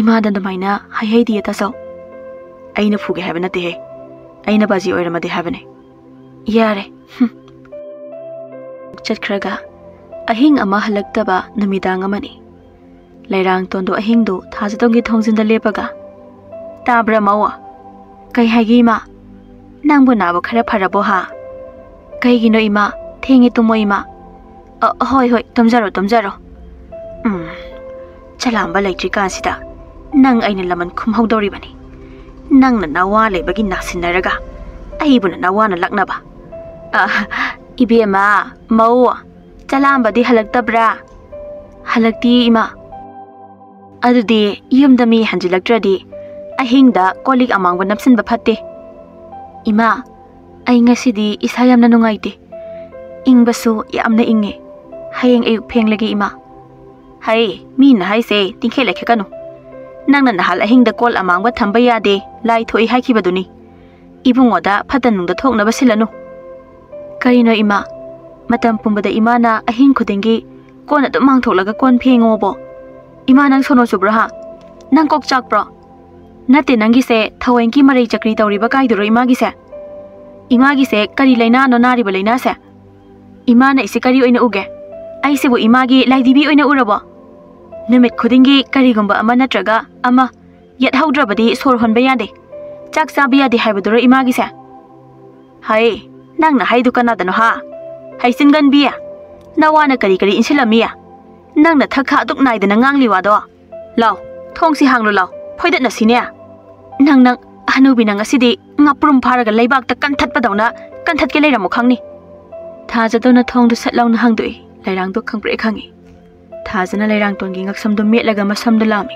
ꯏꯃꯥꯗ ꯑꯗꯨꯃꯥꯏꯅ ꯍꯥꯏꯍꯩꯗꯤꯌꯦ ꯇꯥꯆꯧ꯫ ꯑꯩꯅ ꯐꯨꯒꯦ ꯍꯥꯏꯕ ꯅꯠꯇꯦꯍꯦ, ꯑꯩꯅ ꯕꯥꯖꯤ ꯑꯣꯏꯔꯝꯃꯗꯤ ꯍꯥꯏꯕꯅꯦ꯫ ꯌꯥꯔꯦ꯫ ꯍꯨꯝ꯫ ꯆꯠꯈ꯭ꯔꯒ ꯑꯍꯤꯡ ꯑꯃ ꯍꯜꯂꯛꯇꯕ ꯅꯨꯃꯤꯗꯥꯡ ꯑꯃꯅꯤ꯫ ꯂꯩꯔꯥꯡꯇꯣꯟꯗꯣ ꯑꯍꯤꯡꯗꯨ ꯊꯥꯖꯗꯣꯟꯒꯤ ꯊꯣꯡꯖꯤꯟꯗ ꯂꯦꯞꯄꯒ, "ꯇꯥꯕ꯭ꯔꯥ ꯃꯧ?" "ꯀꯩ ꯍꯥꯏꯒꯦ ꯏꯃꯥ?" "ꯅꯪꯕꯨ ꯅꯥꯕ ꯈꯔ ꯐꯔꯕꯣ ꯍꯥ?" "ꯀꯩꯒꯤꯅꯣ ꯏꯃꯥ? ꯊꯦꯡꯉꯦ, ꯇꯨꯝꯃꯣ ꯏꯃꯥ꯫" "ꯑ, ꯍꯣꯏ ꯍꯣꯏ, ꯇꯨꯝꯖꯔꯣ ꯇꯨꯝꯖꯔꯣ꯫" ꯎꯝ, ꯆꯂꯥꯝꯕ ꯂꯩꯇ꯭ꯔꯤꯀꯥꯟꯁꯤꯗ ꯅꯪ ꯑꯩꯅ ꯂꯃꯟ ꯈꯨꯝꯍꯧꯗꯧꯔꯤꯕꯅꯤ꯫ ꯅꯪꯅ ꯅꯋꯥ ꯂꯩꯕꯒꯤ ꯅꯥꯁꯤꯟꯅꯔꯒ ꯑꯩꯕꯨꯅ ꯅꯋꯥꯅ ꯂꯛꯅꯕ꯫ ꯑ, ꯏꯕꯦꯝꯃ, ꯃꯧ, ꯆꯂꯥꯝꯕꯗꯤ ꯍꯜꯂꯛꯇꯕ꯭ꯔꯥ? "ꯍꯜꯂꯛꯇꯤꯌꯦ ꯏꯃꯥ꯫" "ꯑꯗꯨꯗꯤ ꯌꯨꯝꯗ ꯃꯤ ꯍꯟꯖꯤꯜꯂꯛꯇ꯭ꯔꯗꯤ ꯑꯍꯤꯡꯗ ꯀꯣꯜ ꯂꯤꯛ ꯑꯃꯥꯡꯕ ꯅꯞꯁꯤꯟꯕ ꯐꯠꯇꯦ꯫" "ꯏꯃꯥ, ꯑꯩ ꯉꯁꯤꯗꯤ ꯏꯁꯥ ꯌꯥꯝꯅ ꯅꯨꯡꯉꯥꯏꯇꯦ꯫ ꯏꯪꯕꯁꯨ ꯌꯥꯝꯅ ꯏꯪꯉꯦ꯫ ꯍꯌꯦꯡ ꯑꯌꯨꯛ ꯐꯦꯡꯂꯒꯦ ꯏꯃꯥ꯫" "ꯍꯩ, ꯃꯤꯅ ꯍꯥꯏꯁꯦ ꯇꯤꯡꯈꯦꯠ ꯂꯩꯈꯠꯀꯅꯨ꯫ ꯅꯪꯅ ꯅꯍꯥꯜ ꯑꯍꯤꯡꯗ ꯀꯣꯜ ꯑꯃꯥꯡꯕ ꯊꯝꯕ ꯌꯥꯗꯦ, ꯂꯥꯏ ꯊꯣꯛꯏ ꯍꯥꯏꯈꯤꯕꯗꯨꯅꯤ꯫ ꯏꯕꯨꯡꯉꯣꯗ ꯐꯠꯇ ꯅꯨꯡꯗ ꯊꯣꯛꯅꯕ ꯁꯤꯜꯂꯅꯨ꯫" "ꯀꯔꯤꯅꯣ ꯏꯃꯥ? ꯃꯇꯝ ꯄꯨꯝꯕꯗ ꯏꯃꯥꯅ ꯑꯍꯤꯡ ꯈꯨꯗꯤꯡꯒꯤ ꯀꯣꯟ ꯑꯗꯨꯝ ꯃꯥꯡꯊꯣꯛꯂꯒ ꯀꯣꯟ ꯐꯦꯡꯉꯣꯕꯣ? ꯏꯃꯥ, ꯅꯪ ꯁꯣꯅꯣ ꯆꯨꯕ꯭ꯔꯣ ꯍꯥ? ꯅꯪ ꯀꯣꯛ ꯆꯥꯛꯄ꯭ꯔꯣ? ꯅꯠꯇꯦ, ꯅꯪꯒꯤꯁꯦ ꯊꯑꯣꯏꯡꯀꯤ ꯃꯔꯩ ꯆꯀ꯭ꯔꯤ ꯇꯧꯔꯤꯕ ꯀꯥꯏꯗꯨꯔꯣ ꯏꯃꯥꯒꯤꯁꯦ? ꯏꯃꯥꯒꯤꯁꯦ ꯀꯔꯤ ꯂꯩꯅꯥꯅꯣ ꯅꯥꯔꯤꯕ ꯂꯩꯅꯥꯁꯦ? ꯏꯃꯥꯅ ꯑꯩꯁꯦ ꯀꯔꯤ ꯑꯣꯏꯅ ꯎꯒꯦ? ꯑꯩꯁꯤꯕꯨ ꯏꯃꯥꯒꯤ ꯂꯥꯏꯙꯤꯕꯤ ꯑꯣꯏꯅ ꯎꯔꯕꯣ? ꯅꯨꯃꯤꯠ ꯈꯨꯗꯤꯡꯒꯤ ꯀꯔꯤꯒꯨꯝꯕ ꯑꯃ ꯅꯠꯇ꯭ꯔꯒ ꯑꯃ ꯌꯦꯠꯍꯧꯗ꯭ꯔꯕꯗꯤ ꯁꯣꯔ ꯍꯣꯟꯕ ꯌꯥꯗꯦ, ꯆꯥꯛ ꯆꯥꯕ ꯌꯥꯗꯦ ꯍꯥꯏꯕꯗꯨꯔꯣ ꯏꯃꯥꯒꯤꯁꯦ?" "ꯍꯩ, ꯅꯪꯅ ꯍꯥꯏꯗꯨ ꯀꯅꯥꯗꯅꯣ ꯍꯥ? ꯍꯩꯆꯤꯟꯒꯟꯕꯤ, ꯅꯋꯥꯅ ꯀꯔꯤ ꯀꯔꯤ ꯏꯟꯁꯤꯜꯂꯝꯃꯤ? ꯅꯪꯅ ꯊꯛ ꯈꯥ ꯑꯗꯨꯛ ꯅꯥꯏꯗꯅ ꯉꯥꯡꯂꯤ ꯋꯥꯗꯣ? ꯂꯥꯎ, ꯊꯣꯡꯁꯤ ꯍꯥꯡꯂꯨ ꯂꯥꯎ, ꯐꯣꯏꯗꯠꯅꯁꯤꯅꯦ꯫ ꯅꯪ, ꯅꯪ, ꯍꯅꯨꯕꯤ ꯅꯪ ꯑꯁꯤꯗꯤ ꯉꯥꯄ꯭ꯔꯨꯝ ꯐꯥꯔꯒ ꯂꯩꯕꯥꯛꯇ ꯀꯟꯊꯠꯄꯗꯧꯅ ꯀꯟꯊꯠꯀꯦ ꯂꯩꯔꯝꯃꯨ ꯈꯪꯅꯤ꯫" ꯊꯥꯖꯗꯣꯟꯅ ꯊꯣꯡꯗꯨ ꯁꯠ ꯂꯥꯎꯅ ꯍꯥꯡꯗꯣꯛꯏ꯫ ꯂꯩꯔꯥꯡꯗꯣ ꯈꯪꯄ꯭ꯔꯦꯛ ꯈꯪꯉꯤ꯫ ꯊꯥꯖꯅ ꯂꯩꯔꯥꯡꯇꯣꯟꯒꯤ ꯉꯛꯁꯝꯗꯣ ꯃꯦꯠꯂꯒ ꯃꯁꯝꯗꯣ ꯂꯥꯝꯃꯤ꯫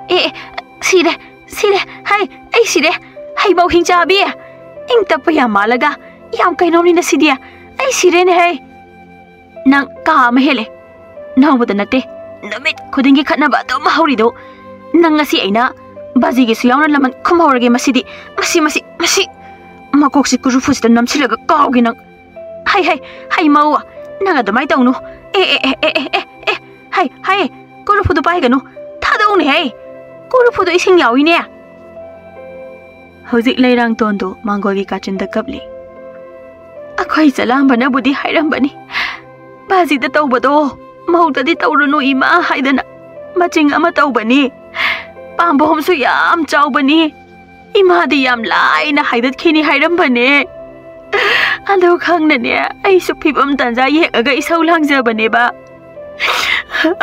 "ꯑꯦ, ꯑꯦ, ꯁꯤꯔꯦ, ꯁꯤꯔꯦ, ꯍꯩ, ꯑꯩ ꯁꯤꯔꯦ, ꯍꯩꯕꯧ ꯍꯤꯡꯆꯥꯕꯤ! ꯏꯪ ꯇꯞꯄ ꯌꯥꯝ ꯃꯥꯜꯂꯒ ꯌꯥꯝ ꯀꯩꯅꯣꯝꯅꯤꯅ ꯁꯤꯗꯤ꯫ ꯑꯩ ꯁꯤꯔꯦꯅꯦ ꯍꯩ! ꯅꯪ ꯀꯥ ꯑꯃ ꯍꯦꯜꯂꯦ꯫ ꯅꯧꯕꯗ ꯅꯠꯇꯦ, ꯅꯨꯃꯤꯠ ꯈꯨꯗꯤꯡꯒꯤ ꯈꯠꯅꯕ ꯑꯗꯨꯝ ꯍꯧꯔꯤꯗꯣ꯫ ꯅꯪ ꯉꯁꯤ ꯑꯩꯅ ꯕꯥꯖꯤꯒꯤꯁꯨ ꯌꯥꯎꯅ ꯂꯃꯟ ꯈꯨꯝꯍꯧꯔꯒꯦ ꯃꯁꯤꯗꯤ꯫ ꯃꯁꯤ, ꯃꯁꯤ, ꯃꯁꯤ! ꯃꯀꯣꯛꯁꯤ ꯀꯨꯔꯨꯐꯨꯁꯤꯗ ꯅꯝꯁꯤꯜꯂꯒ ꯀꯥꯎꯒꯦ ꯅꯪ꯫ ꯍꯩ, ꯍꯩ, ꯍꯩ ꯃꯧ! ꯅꯪ ꯑꯗꯨꯃꯥꯏ ꯇꯧꯅꯨ꯫ ꯑꯦ, ꯑꯦ, ꯑꯦ, ꯑꯦ, ꯑꯦ, ꯑꯦ, ꯑꯦ! ꯍꯩ, ꯍꯩ! ꯀꯣꯔꯐꯨꯗꯣ ꯄꯥꯏꯒꯅꯨ! ꯊꯥꯗꯣꯛꯎꯅꯦ ꯍꯩ! ꯀꯣꯔꯐꯨꯗꯣ ꯏꯁꯤꯡ ꯌꯥꯎꯏꯅꯦ!" ꯍꯧꯖꯤꯛ ꯂꯩꯔꯥꯡꯇꯣꯟꯗꯣ ꯃꯥꯡꯒꯣꯜꯒꯤ ꯀꯥꯆꯤꯟꯗ ꯀꯞꯂꯤ꯫ "ꯑꯩꯈꯣꯏ ꯆꯂꯥꯝꯕꯅꯕꯨꯗꯤ ꯍꯥꯏꯔꯝꯕꯅꯤ, ꯕꯥꯖꯤꯗ ꯇꯧꯕꯗꯣ ꯃꯧꯗꯗꯤ ꯇꯧꯔꯨꯅꯨ ꯏꯃꯥ ꯍꯥꯏꯗꯅ꯫ ꯃꯆꯤꯡ ꯑꯃ ꯇꯧꯕꯅꯤ꯫ ꯄꯥꯝꯕꯣꯝꯁꯨ ꯌꯥꯝ ꯆꯥꯎꯕꯅꯤ꯫ ꯏꯃꯥꯗꯤ ꯌꯥꯝ ꯂꯥꯏꯅ ꯍꯥꯏꯗꯠꯈꯤꯅꯤ ꯍꯥꯏꯔꯝꯕꯅꯦ꯫ ꯑꯗꯨ ꯈꯪꯅꯅꯦ ꯑꯩꯁꯨ ꯐꯤꯕꯝ ꯇꯥꯟꯖꯥ ꯌꯦꯡꯉꯒ ꯏꯁꯧ ꯂꯥꯡꯖꯕꯅꯦꯕ꯫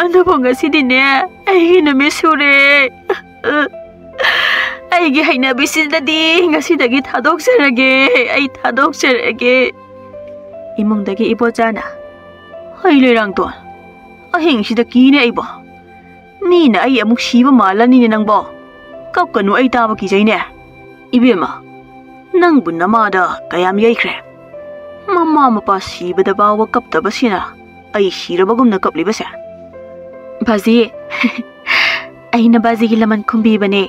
ꯑꯗꯨꯕꯨ ꯉꯁꯤꯗꯤꯅꯦ ꯑꯩꯒꯤ ꯅꯨꯃꯤꯠ ꯁꯨꯔꯦ꯫ ꯑꯩꯒꯤ ꯍꯩꯅꯕꯤꯁꯤꯗꯗꯤ ꯉꯁꯤꯗꯒꯤ ꯊꯥꯗꯣꯛꯆꯔꯒꯦ, ꯑꯩ ꯊꯥꯗꯣꯛꯆꯔꯒꯦ꯫" ꯏꯃꯨꯡꯗꯒꯤ ꯏꯕꯣꯆꯥꯅ, "ꯍꯩ ꯂꯩꯔꯥꯡꯇꯣꯟ, ꯑꯍꯤꯡꯁꯤꯗ ꯀꯤꯅꯦ ꯑꯩꯕꯣ꯫ ꯃꯤꯅ ꯑꯩ ꯑꯃꯨꯛ ꯁꯤꯕ ꯃꯥꯜꯂꯅꯤꯅꯦ ꯅꯪꯕꯣ꯫ ꯀꯞꯀꯅꯨ, ꯑꯩ ꯇꯥꯕ ꯀꯤꯖꯩꯅꯦ꯫ ꯏꯕꯦꯝꯃ, ꯅꯪꯕꯨ ꯅꯃꯥꯗ ꯀꯌꯥꯝ ꯌꯩꯈ꯭ꯔꯦ? ꯃꯃꯥ ꯃꯄꯥ ꯁꯤꯕꯗ ꯐꯥꯎꯕ ꯀꯞꯇꯕꯁꯤꯅ ꯑꯩ ꯁꯤꯔꯕꯒꯨꯝꯅ ꯀꯞꯂꯤꯕꯁꯦ?" "ꯕꯥꯖꯤ, ꯑꯩꯅ ꯕꯥꯖꯤꯒꯤ ꯂꯃꯟ ꯈꯨꯝꯕꯤꯕꯅꯦ꯫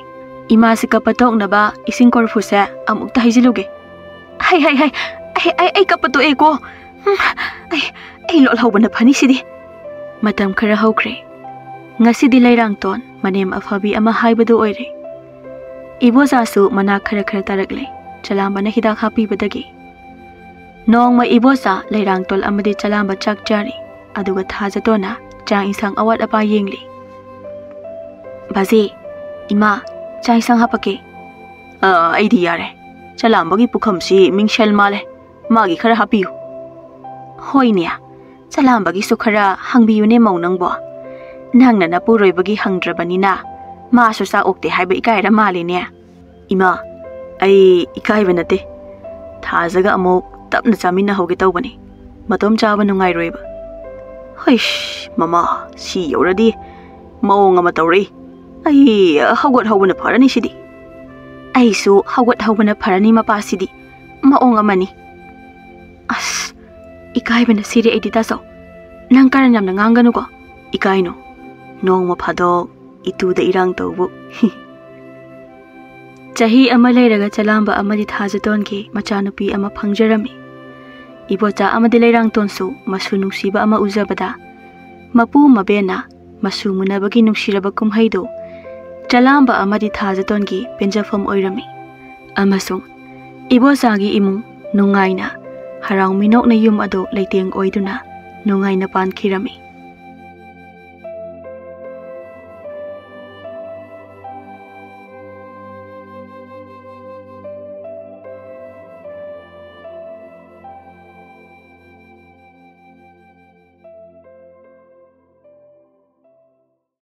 ꯏꯃꯥꯁꯤ ꯀꯞꯄ ꯇꯣꯛꯅꯕ ꯏꯁꯤꯡ ꯀꯣꯔꯐꯨꯁꯦ ꯑꯃꯨꯛꯇ ꯍꯩꯖꯤꯜꯂꯨꯒꯦ꯫" "ꯍꯩ, ꯍꯩ, ꯍꯩ, ꯑꯩ, ꯑꯩ, ꯑꯩ ꯀꯞꯄ ꯇꯣꯛꯑꯦꯀꯣ꯫ ꯎꯝ, ꯑꯩ, ꯑꯩ ꯂꯣꯠꯍꯧꯕꯅ ꯐꯅꯤ ꯁꯤꯗꯤ꯫" ꯃꯇꯝ ꯈꯔ ꯍꯧꯈ꯭ꯔꯦ꯫ ꯉꯁꯤꯗꯤ ꯂꯩꯔꯥꯡꯇꯣꯟ ꯃꯅꯦꯝ ꯑꯐꯕꯤ ꯑꯃ ꯍꯥꯏꯕꯗꯨ ꯑꯣꯏꯔꯦ꯫ ꯏꯕꯣꯆꯥꯁꯨ ꯃꯅꯥ ꯈꯔ ꯈꯔ ꯇꯥꯔꯛꯂꯦ, ꯆꯂꯥꯝꯕꯅ ꯍꯤꯗꯥꯛ ꯍꯥꯞꯄꯤꯕꯗꯒꯤ꯫ ꯅꯣꯡꯃ ꯏꯕꯣꯆꯥ, ꯂꯩꯔꯥꯡꯇꯣꯟ ꯑꯃꯗꯤ ꯆꯂꯥꯝꯕ ꯆꯥꯛ ꯆꯥꯔꯤ, ꯑꯗꯨꯒ ꯊꯥꯖꯇꯣꯟꯅ ꯆꯥꯛ ꯏꯟꯁꯥꯡ ꯑꯋꯥꯠ ꯑꯄꯥ ꯌꯦꯡꯂꯤ꯫ "ꯕꯥꯖꯤ, ꯏꯃꯥ, ꯆꯥꯛ ꯏꯟꯁꯥꯡ ꯍꯥꯞꯄꯛꯀꯦ꯫" "ꯑꯥ, ꯑꯩꯗꯤ ꯌꯥꯔꯦ꯫ ꯆꯂꯥꯝꯕꯒꯤ ꯄꯨꯈꯝꯁꯤ ꯃꯤꯡꯁꯦꯜ ꯃꯥꯜꯂꯦ꯫ ꯃꯥꯒꯤ ꯈꯔ ꯍꯥꯞꯄꯤꯌꯨ꯫" "ꯍꯣꯏꯅꯦ, ꯆꯂꯥꯝꯕꯒꯤꯁꯨ ꯈꯔ ꯍꯪꯕꯤꯌꯨꯅꯦ ꯃꯧ ꯅꯪꯕꯣ꯫ ꯅꯪꯅ ꯅꯄꯨꯔꯣꯏꯕꯒꯤ ꯍꯪꯗ꯭ꯔꯕꯅꯤꯅ ꯃꯥꯁꯨ ꯆꯥꯛ ꯑꯣꯛꯇꯦ ꯍꯥꯏꯕ ꯏꯀꯥꯏꯔ ꯃꯥꯜꯂꯤꯅꯦ꯫" "ꯏꯃꯥ, ꯑꯩ ꯏꯀꯥꯏꯕ ꯅꯠꯇꯦ꯫ ꯊꯥꯖꯒ ꯑꯃꯨꯛ ꯇꯞꯅ ꯆꯥꯃꯤꯟꯅꯍꯧꯒꯦ ꯇꯧꯕꯅꯤ꯫ ꯃꯇꯣꯝ ꯆꯥꯕ ꯅꯨꯡꯉꯥꯏꯔꯣꯏꯕ꯫" ꯑꯩꯁ, ꯃꯃꯥ, ꯁꯤ ꯌꯧꯔꯗꯤ ꯃꯑꯣꯡ ꯑꯃ ꯇꯧꯔꯤ꯫ ꯑꯩ ꯍꯧꯒꯠꯍꯧꯕꯅ ꯐꯔꯅꯤ ꯁꯤꯗꯤ꯫ ꯑꯩꯁꯨ ꯍꯧꯒꯠꯍꯧꯕꯅ ꯐꯔꯅꯤ ꯃꯄꯥꯁꯤꯗꯤ꯫ ꯃꯑꯣꯡ ꯑꯃꯅꯤ꯫ ꯑꯁ, ꯏꯀꯥꯏꯕꯅ ꯁꯤꯔꯦ ꯑꯩꯗꯤ, ꯇꯥꯆꯧ꯫ ꯅꯪ ꯀꯔꯟ ꯌꯥꯝꯅ ꯉꯥꯡꯒꯅꯨꯀꯣ꯫ ꯏꯀꯥꯏꯅꯨ꯫ ꯅꯣꯡꯃ ꯐꯥꯗꯣꯛ ꯏꯇꯨꯗ ꯏꯔꯥꯡ ꯇꯧꯕꯨ꯫ ꯆꯍꯤ ꯑꯃ ꯂꯩꯔꯒ ꯆꯂꯥꯝꯕ ꯑꯃꯗꯤ ꯊꯥꯖꯇꯣꯟꯒꯤ ꯃꯆꯥꯅꯨꯄꯤ ꯑꯃ ꯐꯪꯖꯔꯝꯃꯤ꯫ ꯏꯕꯣꯆꯥ ꯑꯃꯗꯤ ꯂꯩꯔꯥꯡꯇꯣꯟꯁꯨ ꯃꯁꯨ ꯅꯨꯡꯁꯤꯕ ꯑꯃ ꯎꯖꯕꯗ, ꯃꯄꯨ ꯃꯕꯦꯟꯅ ꯃꯁꯨ ꯃꯨꯟꯅꯕꯒꯤ ꯅꯨꯡꯁꯤꯔꯕ ꯀꯨꯝꯍꯩꯗꯨ ꯆꯂꯥꯝꯕ ꯑꯃꯗꯤ ꯊꯥꯖꯇꯣꯟꯒꯤ ꯄꯦꯟꯖꯐꯝ ꯑꯣꯏꯔꯝꯃꯤ꯫ ꯑꯃꯁꯨꯡ ꯏꯕꯣꯆꯥꯒꯤ ꯏꯃꯨꯡ ꯅꯨꯡꯉꯥꯏꯅ, ꯍꯔꯥꯎ ꯃꯤꯅꯣꯛꯅ ꯌꯨꯝ ꯑꯗꯨ ꯂꯩꯇꯦꯡ ꯑꯣꯏꯗꯨꯅ ꯅꯨꯡꯉꯥꯏꯅ ꯄꯥꯟꯈꯤꯔꯝꯃꯤ꯫